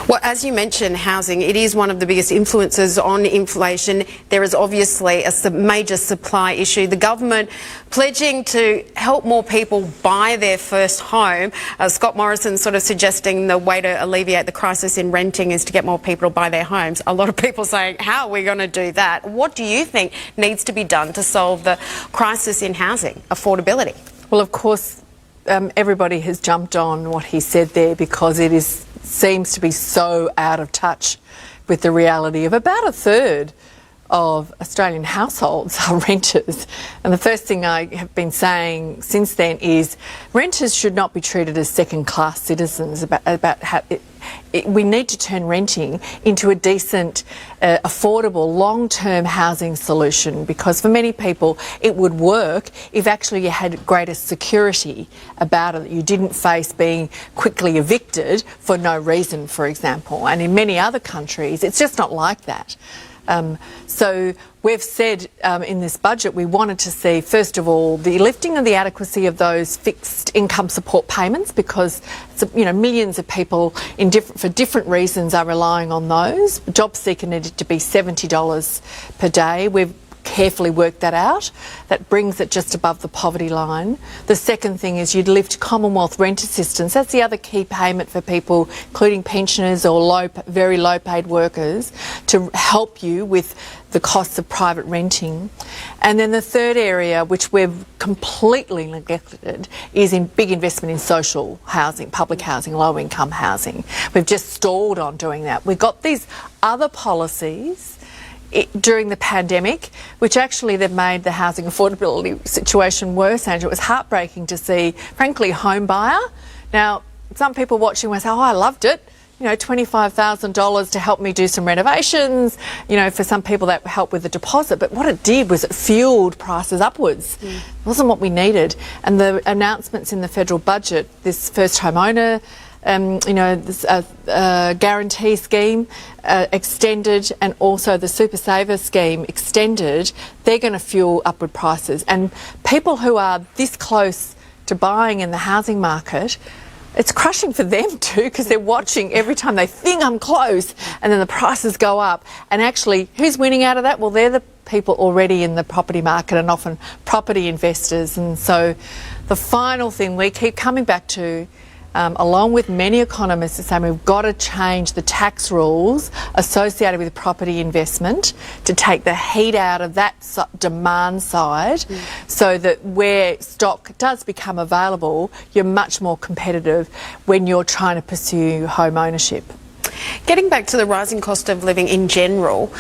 Well, as you mentioned, housing, it is one of the biggest influences on inflation. There is obviously a major supply issue. The government pledging to help more people buy their first home. Uh, Scott Morrison sort of suggesting the way to alleviate the crisis in renting is to get more people to buy their homes. A lot of people saying, how are we going to do that? What do you think needs to be done to solve the crisis in housing affordability? Well, of course, um, everybody has jumped on what he said there because it is seems to be so out of touch with the reality of about a third of Australian households are renters. And the first thing I have been saying since then is renters should not be treated as second class citizens about, about how it, it, we need to turn renting into a decent, uh, affordable, long term housing solution because for many people it would work if actually you had greater security about it, that you didn't face being quickly evicted for no reason, for example. And in many other countries, it's just not like that. Um, so we've said um, in this budget we wanted to see, first of all, the lifting of the adequacy of those fixed income support payments because you know millions of people in different for different reasons are relying on those. JobSeeker needed to be $70 per day. We've carefully worked that out. That brings it just above the poverty line. The second thing is you'd lift Commonwealth rent assistance. That's the other key payment for people, including pensioners or low, very low paid workers, to help you with the costs of private renting. And then the third area, which we've completely neglected, is in big investment in social housing, public housing, low income housing. We've just stalled on doing that. We've got these other policies it, during the pandemic, which actually they've made the housing affordability situation worse, Andrew. It was heartbreaking to see, frankly, HomeBuyer. Now, some people watching will say, oh, I loved it. You know, $25,000 to help me do some renovations. You know, for some people that helped with the deposit. But what it did was it fueled prices upwards. Mm. It wasn't what we needed. And the announcements in the federal budget, this first homeowner um, you know, this uh, uh, guarantee scheme uh, extended and also the super saver scheme extended, they're going to fuel upward prices. And people who are this close to buying in the housing market, it's crushing for them too because they're watching every time they think I'm close and then the prices go up. And actually, who's winning out of that? Well, they're the people already in the property market and often property investors. And so the final thing we keep coming back to um, along with many economists, are saying we've got to change the tax rules associated with property investment to take the heat out of that demand side mm. so that where stock does become available, you're much more competitive when you're trying to pursue home ownership. Getting back to the rising cost of living in general,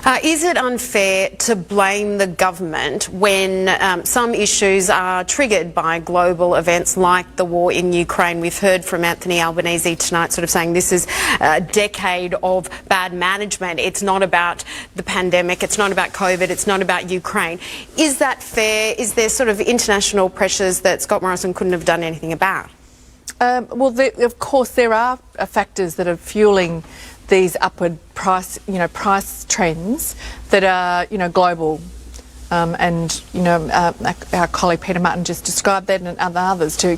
uh, is it unfair to blame the government when um, some issues are triggered by global events like the war in Ukraine? We've heard from Anthony Albanese tonight sort of saying this is a decade of bad management. It's not about the pandemic, it's not about COVID, it's not about Ukraine. Is that fair? Is there sort of international pressures that Scott Morrison couldn't have done anything about? Well, of course, there are factors that are fueling these upward price, you know, price trends that are, you know, global. And, you know, our colleague Peter Martin just described that and others to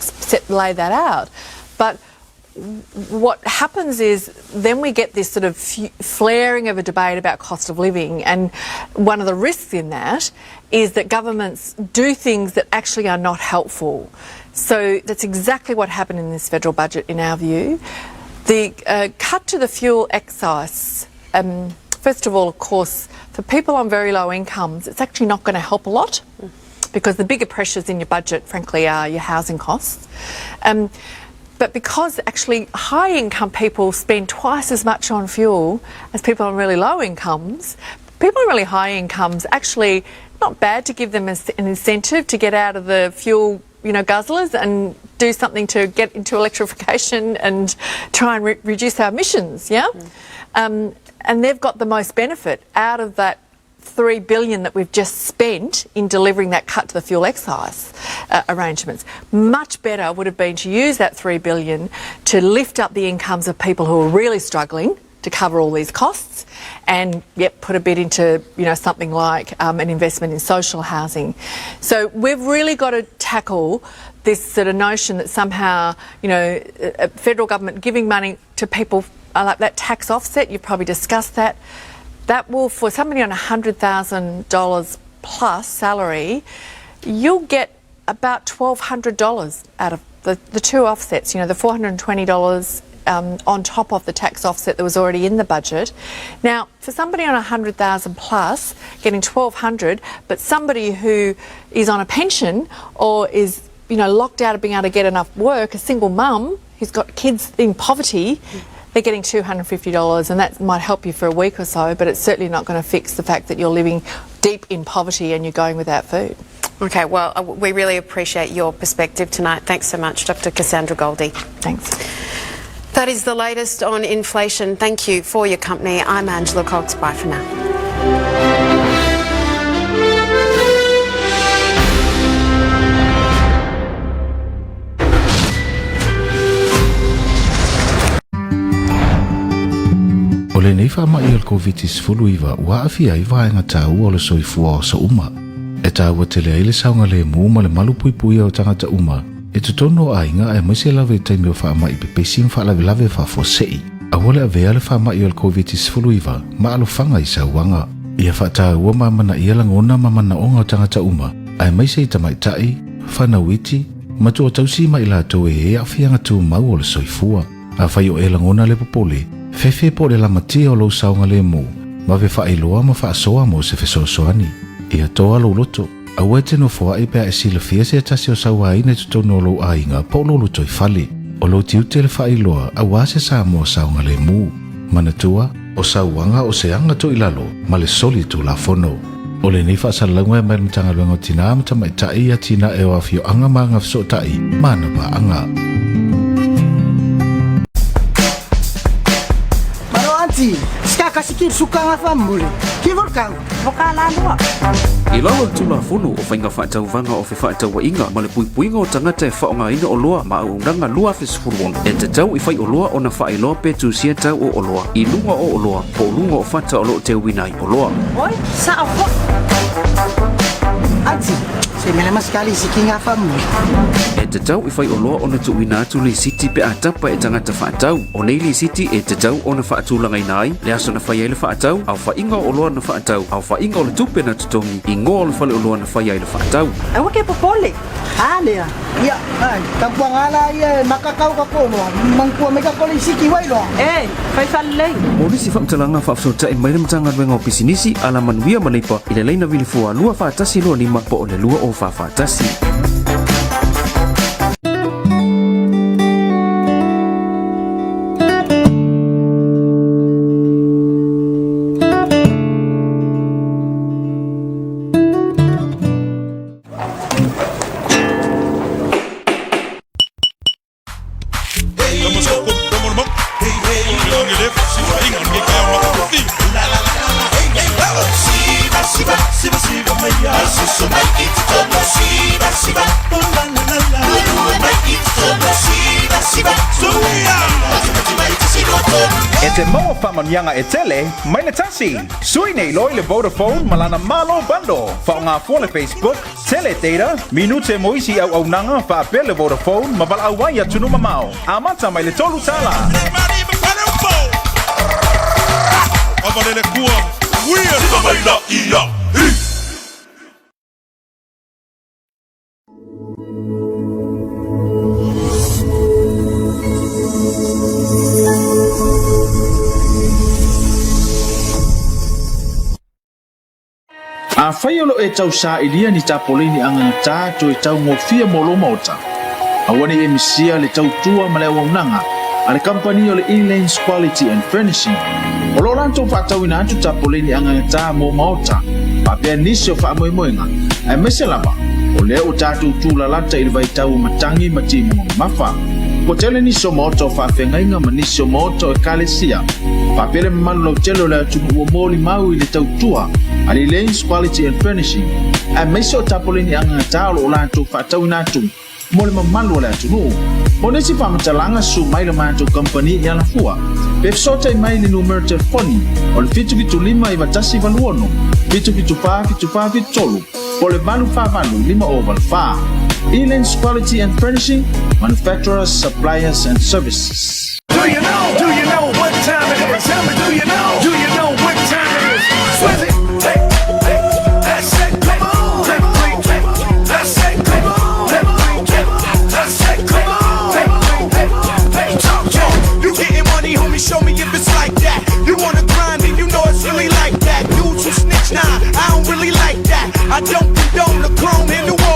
lay that out. But what happens is then we get this sort of flaring of a debate about cost of living, and one of the risks in that is that governments do things that actually are not helpful. So that's exactly what happened in this federal budget, in our view. The cut to the fuel excise, first of all, of course, for people on very low incomes, it's actually not going to help a lot because the bigger pressures in your budget, frankly, are your housing costs. But because actually high income people spend twice as much on fuel as people on really low incomes, people on really high incomes actually not bad to give them an incentive to get out of the fuel, you know, guzzlers and do something to get into electrification and try and reduce our emissions, yeah? And they've got the most benefit out of that $3 billion that we've just spent in delivering that cut to the fuel excise arrangements. Much better would have been to use that $3 billion to lift up the incomes of people who are really struggling to cover all these costs, and yep, put a bit into, you know, something like an investment in social housing. So we've really got to tackle this sort of notion that somehow, you know, a federal government giving money to people like that tax offset, you've probably discussed that. That will, for somebody on $100,000 plus salary, you'll get about $1,200 out of the two offsets, you know, the $420 on top of the tax offset that was already in the budget. Now, for somebody on $100,000 plus, getting $1,200, but somebody who is on a pension or is, you know, locked out of being able to get enough work, a single mum who's got kids in poverty, they're getting $250, and that might help you for a week or so, but it's certainly not going to fix the fact that you're living deep in poverty and you're going without food. Okay, well, we really appreciate your perspective tonight. Thanks so much, Dr. Cassandra Goldie. Thanks. That is the latest on inflation. Thank you for your company. I'm Angela Cox. Bye for now. O lenei faama'i o le Koviti-19 ua aafia ai vaega taua o le soifua o aso uma. E taua tele ai le saogalemu ma le malu puipuia o tagata uma i totonu o aiga aemaise lava i taimi o faama'i pepesi ma faalavelave faafuasei. Aua le avea le faama'i o le Koviti-19 ma alofaga i sauaga. Ia faataua ma amanaia lagona ma manaoga o tagata uma, aemaise i tamaitai, fanau iti, matua tausi ma i latou e i ai aafiaga tumau o le soifua. Afai o e lagona le popole, fefe po o le lamatia o lou saogalemu, vave faailoa ma faasoa mo se fesoasoani. Ia toa lou loto, aua e te nofoai pe a e silafia se tasi o sauaina i totonu o lou aiga po o lou lotoifale. O lou tiute le faailoa auā se Samoa saogalemu. Manatua, o sauaga o se aga toilalo ma le soli tulafono. O lenei faasalalauga e mai le Matagaluega o Tinā ma Tamaitai, Atinae o Afioaga ma Agafesootai ma ana Paaga. Malo anti, ska kasi ki suka nga famule. Ki volkang, voka la lua. I lalo o le Tulafono o Faiga Faatauvaga o Fefaatauaiga ma le Puipuiga o Tagata e Faaaogaina Oloa ma Auaunaga 2016, e tatau i faioloa ona faailoa pe tusia tau o oloa i luga o oloa po o luga o fata o lo o teuina ai oloa. Oi, sa o Anti, se mele maskali si kinga famule. E tatau i faioloa ona tuuina atu lisiti pe a tapa e tagata faatau. O nei lisiti e tatau ona faatulagaina ai le aso na fai ai le faatau, aofaiga o oloa na faatau, aofaiga o le tupe na totogi, igoa o le faleoloa na fai ai le faatau. Aua ke popole. Ha lea. Ia, ai, tampuanga la ia makakau ka kono. Mangkua me ka kole siki wai loa. E, fai falelei. Mo nisi faamatalaga faafesootai mai le Matagaluega o Pisinisi, Alamanuia ma Leipa i le laina vilifua 2 41 25 po o le 2041. te maua faamanuiaga e tele mai le tasi. Sui nei loa i le Vodafone ma lana Malo Bundle. Faaaoga fua le Facebook, tele data, minute mo isi auaunaga faapea le Vodafone ma valaau ai i atunuu mamao. Amata mai le $3. Afai o lo o e tausailia ni tapoleni agagatā toe taugofie mo lou maota, aua ne i e misia le tautua ma le auaunaga a le kamupani o le Elaine's Quality and Furnishing. O lo o latou faatauina atu tapoleni agagatā mo maota faapea nisi o faamoemoega, aemaise lava o lea ua tatou tulalata i le vaitau o matagi ma timuga mamafa. Ua tele nisi o maota o faafeagaiga ma nisi o maota o ekalesia, faapea le mamalu lautele o le atunuu ua molimau i le tautua a le Elaine's Quality and Furnishing, aemaise o tapoleni agagatā o lo o latou faatauina atu mo le mamalu o le atunuu. Mo nisi faamatalaga, susu mai le matou kamupani i Alafua, pe fesootai mai i le numera telefoni o le 775 9186 774 7473 po o le 848 5084. Elands Quality and Furnishing, Manufacturers, Suppliers and Services. Do you know? Do you know what time it is? Tell me, do you know? Do you know what time it is? Swizzy, hey, hey, that's it, come on, hey, hey, that's it, come on, hey, hey, that's it, come on, hey, hey, hey, talk to 'em. You getting money, homie? Show me if it's like that. You wanna grind, and you know it's really like that. Dudes who snitch, nah, I don't really like that. I don't condone the chrome in the wall.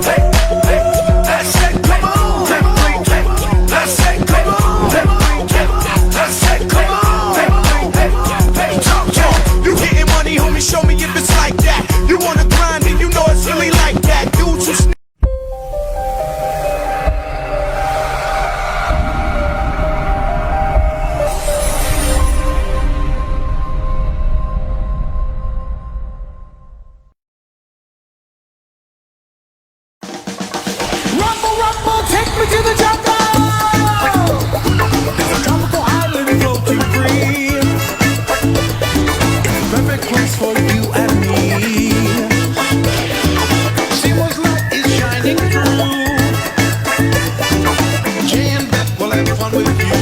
Hey, hey, that's it, come on, hey, hey, that's it, come on, hey, hey, that's it, come on, hey, hey, hey, talk to 'em. You getting money, homie? Show me if it's like that. You wanna grind, and you know it's really like that. Dudes who snitch. Rumble, rumble, take me to the jungle. There's a tropical island floating free. It's the perfect place for you and me. Seymour's light is shining through. Jay and Beth will have fun with you.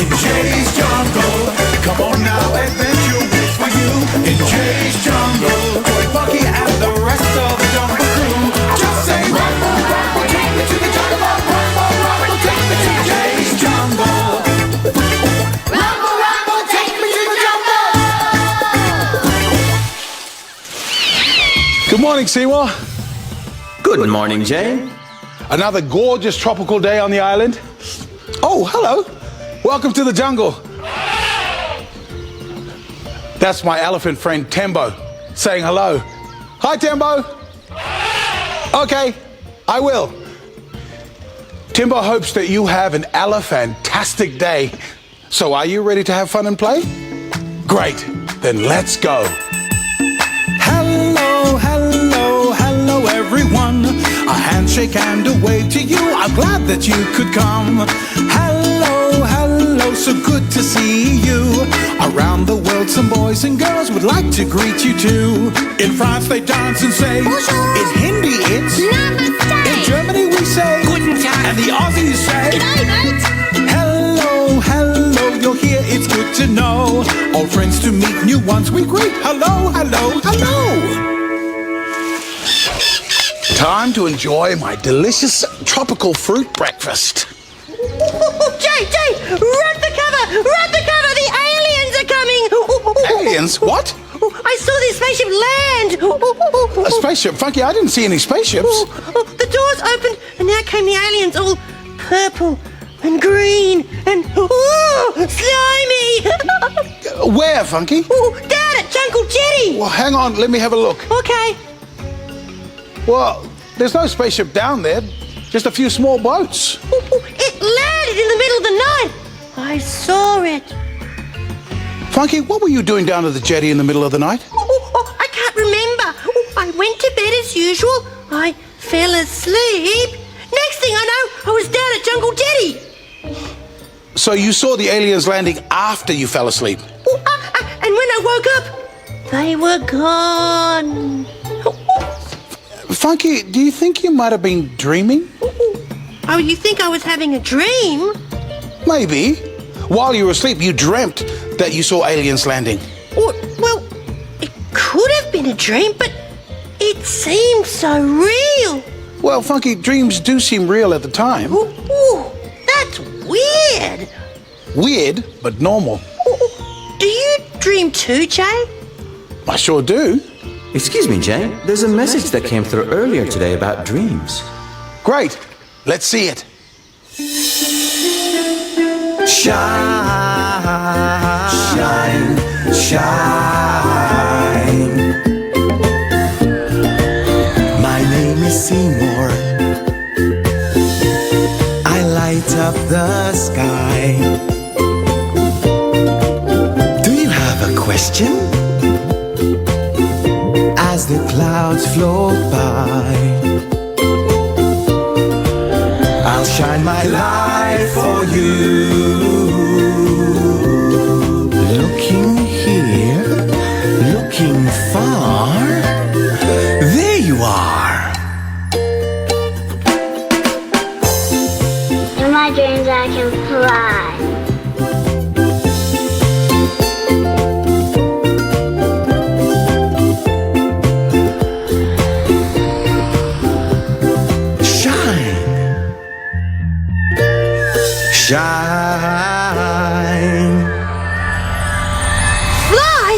In Jay's jungle, come on now, adventure waits for you. In Jay's jungle, join Funky and the rest of the jungle crew. Just say rumble, rumble, take me to the jungle. Rumble, rumble, take me to Jay's jungle. Rumble, rumble, take me to the jungle. Good morning, Seymour. Good morning, Jay. Another gorgeous tropical day on the island. Oh, hello. Welcome to the jungle. That's my elephant friend Tembo saying hello. Hi, Tembo. Okay, I will. Timbo hopes that you have an elephantastic day. So, are you ready to have fun and play? Great, then let's go. Hello, hello, hello, everyone. A handshake and a wave to you. I'm glad that you could come. Hello, hello, so good to see you. Around the world, some boys and girls would like to greet you too. In France, they dance and say, Bonjour. In Hindi, it's Namaste. In Germany, we say, Guten Tag. And the Aussies say, G'day, mate. Hello, hello, you're here, it's good to know. Old friends to meet, new ones we greet. Hello, hello, hello. Time to enjoy my delicious tropical fruit breakfast. Jay, Jay, run for cover! Run for cover! The aliens are coming! Aliens? What? I saw this spaceship land! A spaceship? Funky, I didn't see any spaceships. The doors opened and out came the aliens, all purple and green and ooh, slimy! Where, Funky? Down at Jungle Jetty! Well, hang on, let me have a look. Okay. Well, there's no spaceship down there, just a few small boats. It landed in the middle of the night! I saw it. Funky, what were you doing down at the jetty in the middle of the night? Oh, I can't remember. Oh, I went to bed as usual. I fell asleep. Next thing I know, I was down at Jungle Jetty. So you saw the aliens landing after you fell asleep? Oh, ah, ah, and when I woke up, they were gone. Funky, do you think you might have been dreaming? Oh, you think I was having a dream? Maybe. While you were asleep, you dreamt that you saw aliens landing. Oh, well, it could have been a dream, but it seemed so real. Well, Funky, dreams do seem real at the time. Ooh, ooh, that's weird. Weird, but normal. Do you dream too, Jay? I sure do. Excuse me, Jay. There's a message that came through earlier today about dreams. Great. Let's see it. Shine, shine, shine. My name is Seymour. I light up the sky. Do you have a question? As the clouds float by, I'll shine my light for you. Looking here, looking far, there you are. In my dreams, I can fly. Shine. Shine. Fly?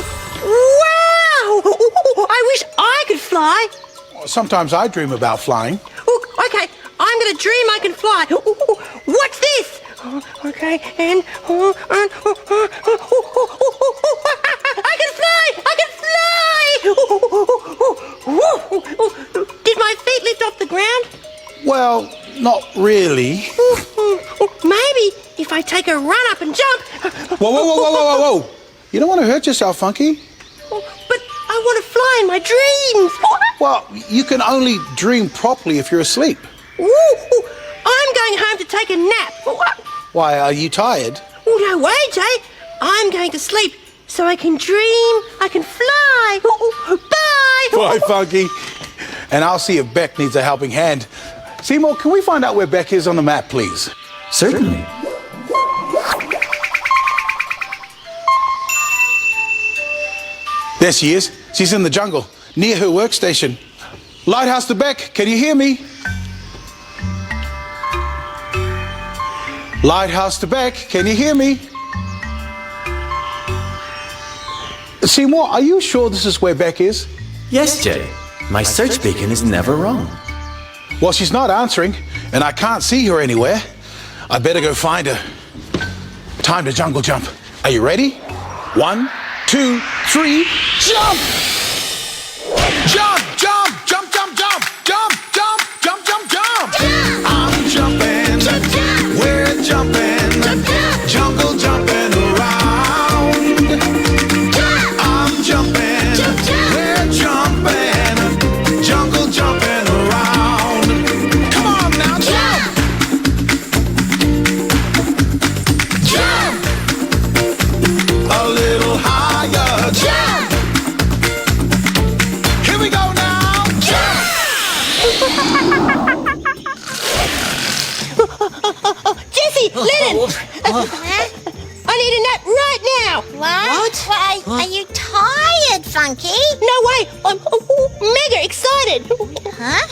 Wow! I wish I could fly. Sometimes I dream about flying. Ooh, okay, I'm gonna dream I can fly. Ooh, what's this? Oh, Okay, and oh, and oh, oh, oh, oh, oh, oh, oh, I can fly! I can fly! Ooh, ooh, ooh. Did my feet lift off the ground? Well, not really. Ooh, ooh, ooh. Maybe if I take a run up and jump. Whoa, whoa, whoa, whoa, whoa, whoa, whoa. You don't want to hurt yourself, Funky. But I want to fly in my dreams. Well, you can only dream properly if you're asleep. Ooh, ooh, I'm going home to take a nap. Ooh, Why, are you tired? Oh, no way, Jay. I'm going to sleep so I can dream, I can fly. Ooh, ooh, bye. Bye, Funky. And I'll see if Beck needs a helping hand. Seymour, can we find out where Beck is on the map, please? Certainly. There she is. She's in the jungle, near her workstation. Lighthouse to Beck, can you hear me? Lighthouse to Beck, can you hear me? Seymour, are you sure this is where Beck is? Yes, Jay. My search beacon is never wrong. Well, she's not answering, and I can't see her anywhere. I better go find her. Time to jungle jump. Are you ready? 1, 2, 3, jump! Jump, jump, jump, jump, jump, jump, jump, jump, jump, jump! I'm jumping. We're jumping. Jungle jumping around. I'm jumping. We're jumping. Jungle jumping around. Come on now, jump! Jump! A little higher. Jump! Here we go now. Jump! Jesse, Lennon. I need a nap right now. What? Why, are you tired, Funky? No way. I'm mega excited. Huh?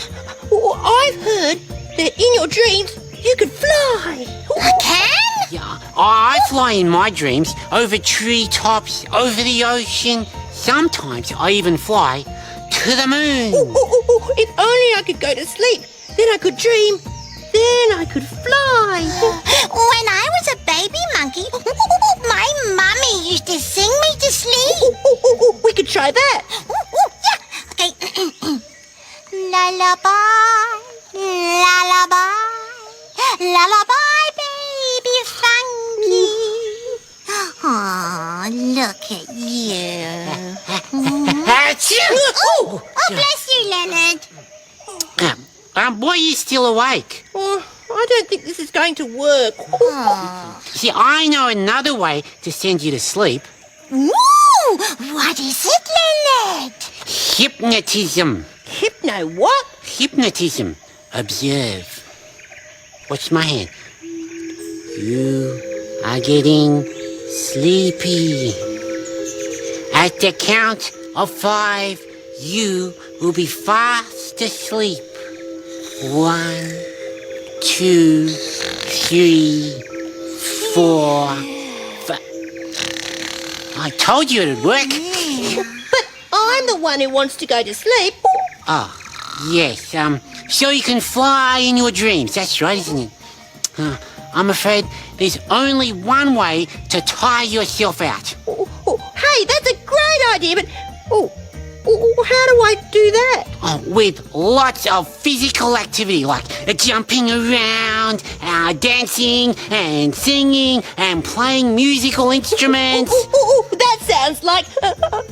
Oh, I've heard that in your dreams you can fly. I can? Yeah, I fly in my dreams over treetops, over the ocean. Sometimes I even fly to the moon. Ooh, ooh, ooh, ooh. If only I could go to sleep, then I could dream, then I could fly. When I was a baby monkey, my mummy used to sing me to sleep. Ooh, ooh, ooh, ooh. We could try that. Ooh, ooh, yeah. Okay. Lullaby, lullaby, lullaby, baby Funky. Aw, look at you. Achoo! Oh, oh, bless you, Leonard. Why are you still awake? Oh, I don't think this is going to work. See, I know another way to send you to sleep. Ooh, what is it, Leonard? Hypnotism. Hypno what? Hypnotism. Observe. Watch my hand. You are getting sleepy. At the count of 5, you will be fast asleep. 1, 2, 3, 4, 5. I told you it'd work. But I'm the one who wants to go to sleep. Ah, yes. So you can fly in your dreams. That's right, isn't it? I'm afraid there's only one way to tire yourself out. Oh, hey, that's a great idea, but how do I do that? Oh, with lots of physical activity, like jumping around, dancing and singing and playing musical instruments. Oh, that sounds like... Oh,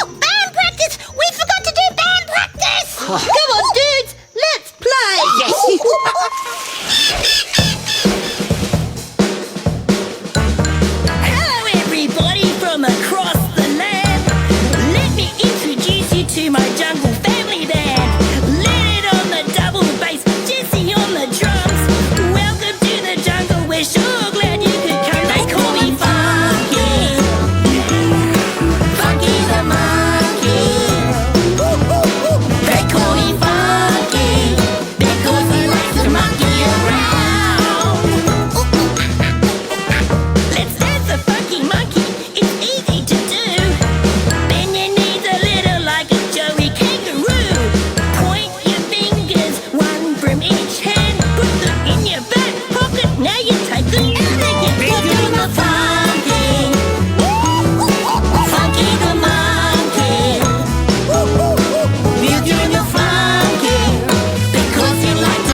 band practice! We forgot to do band practice! Come on, do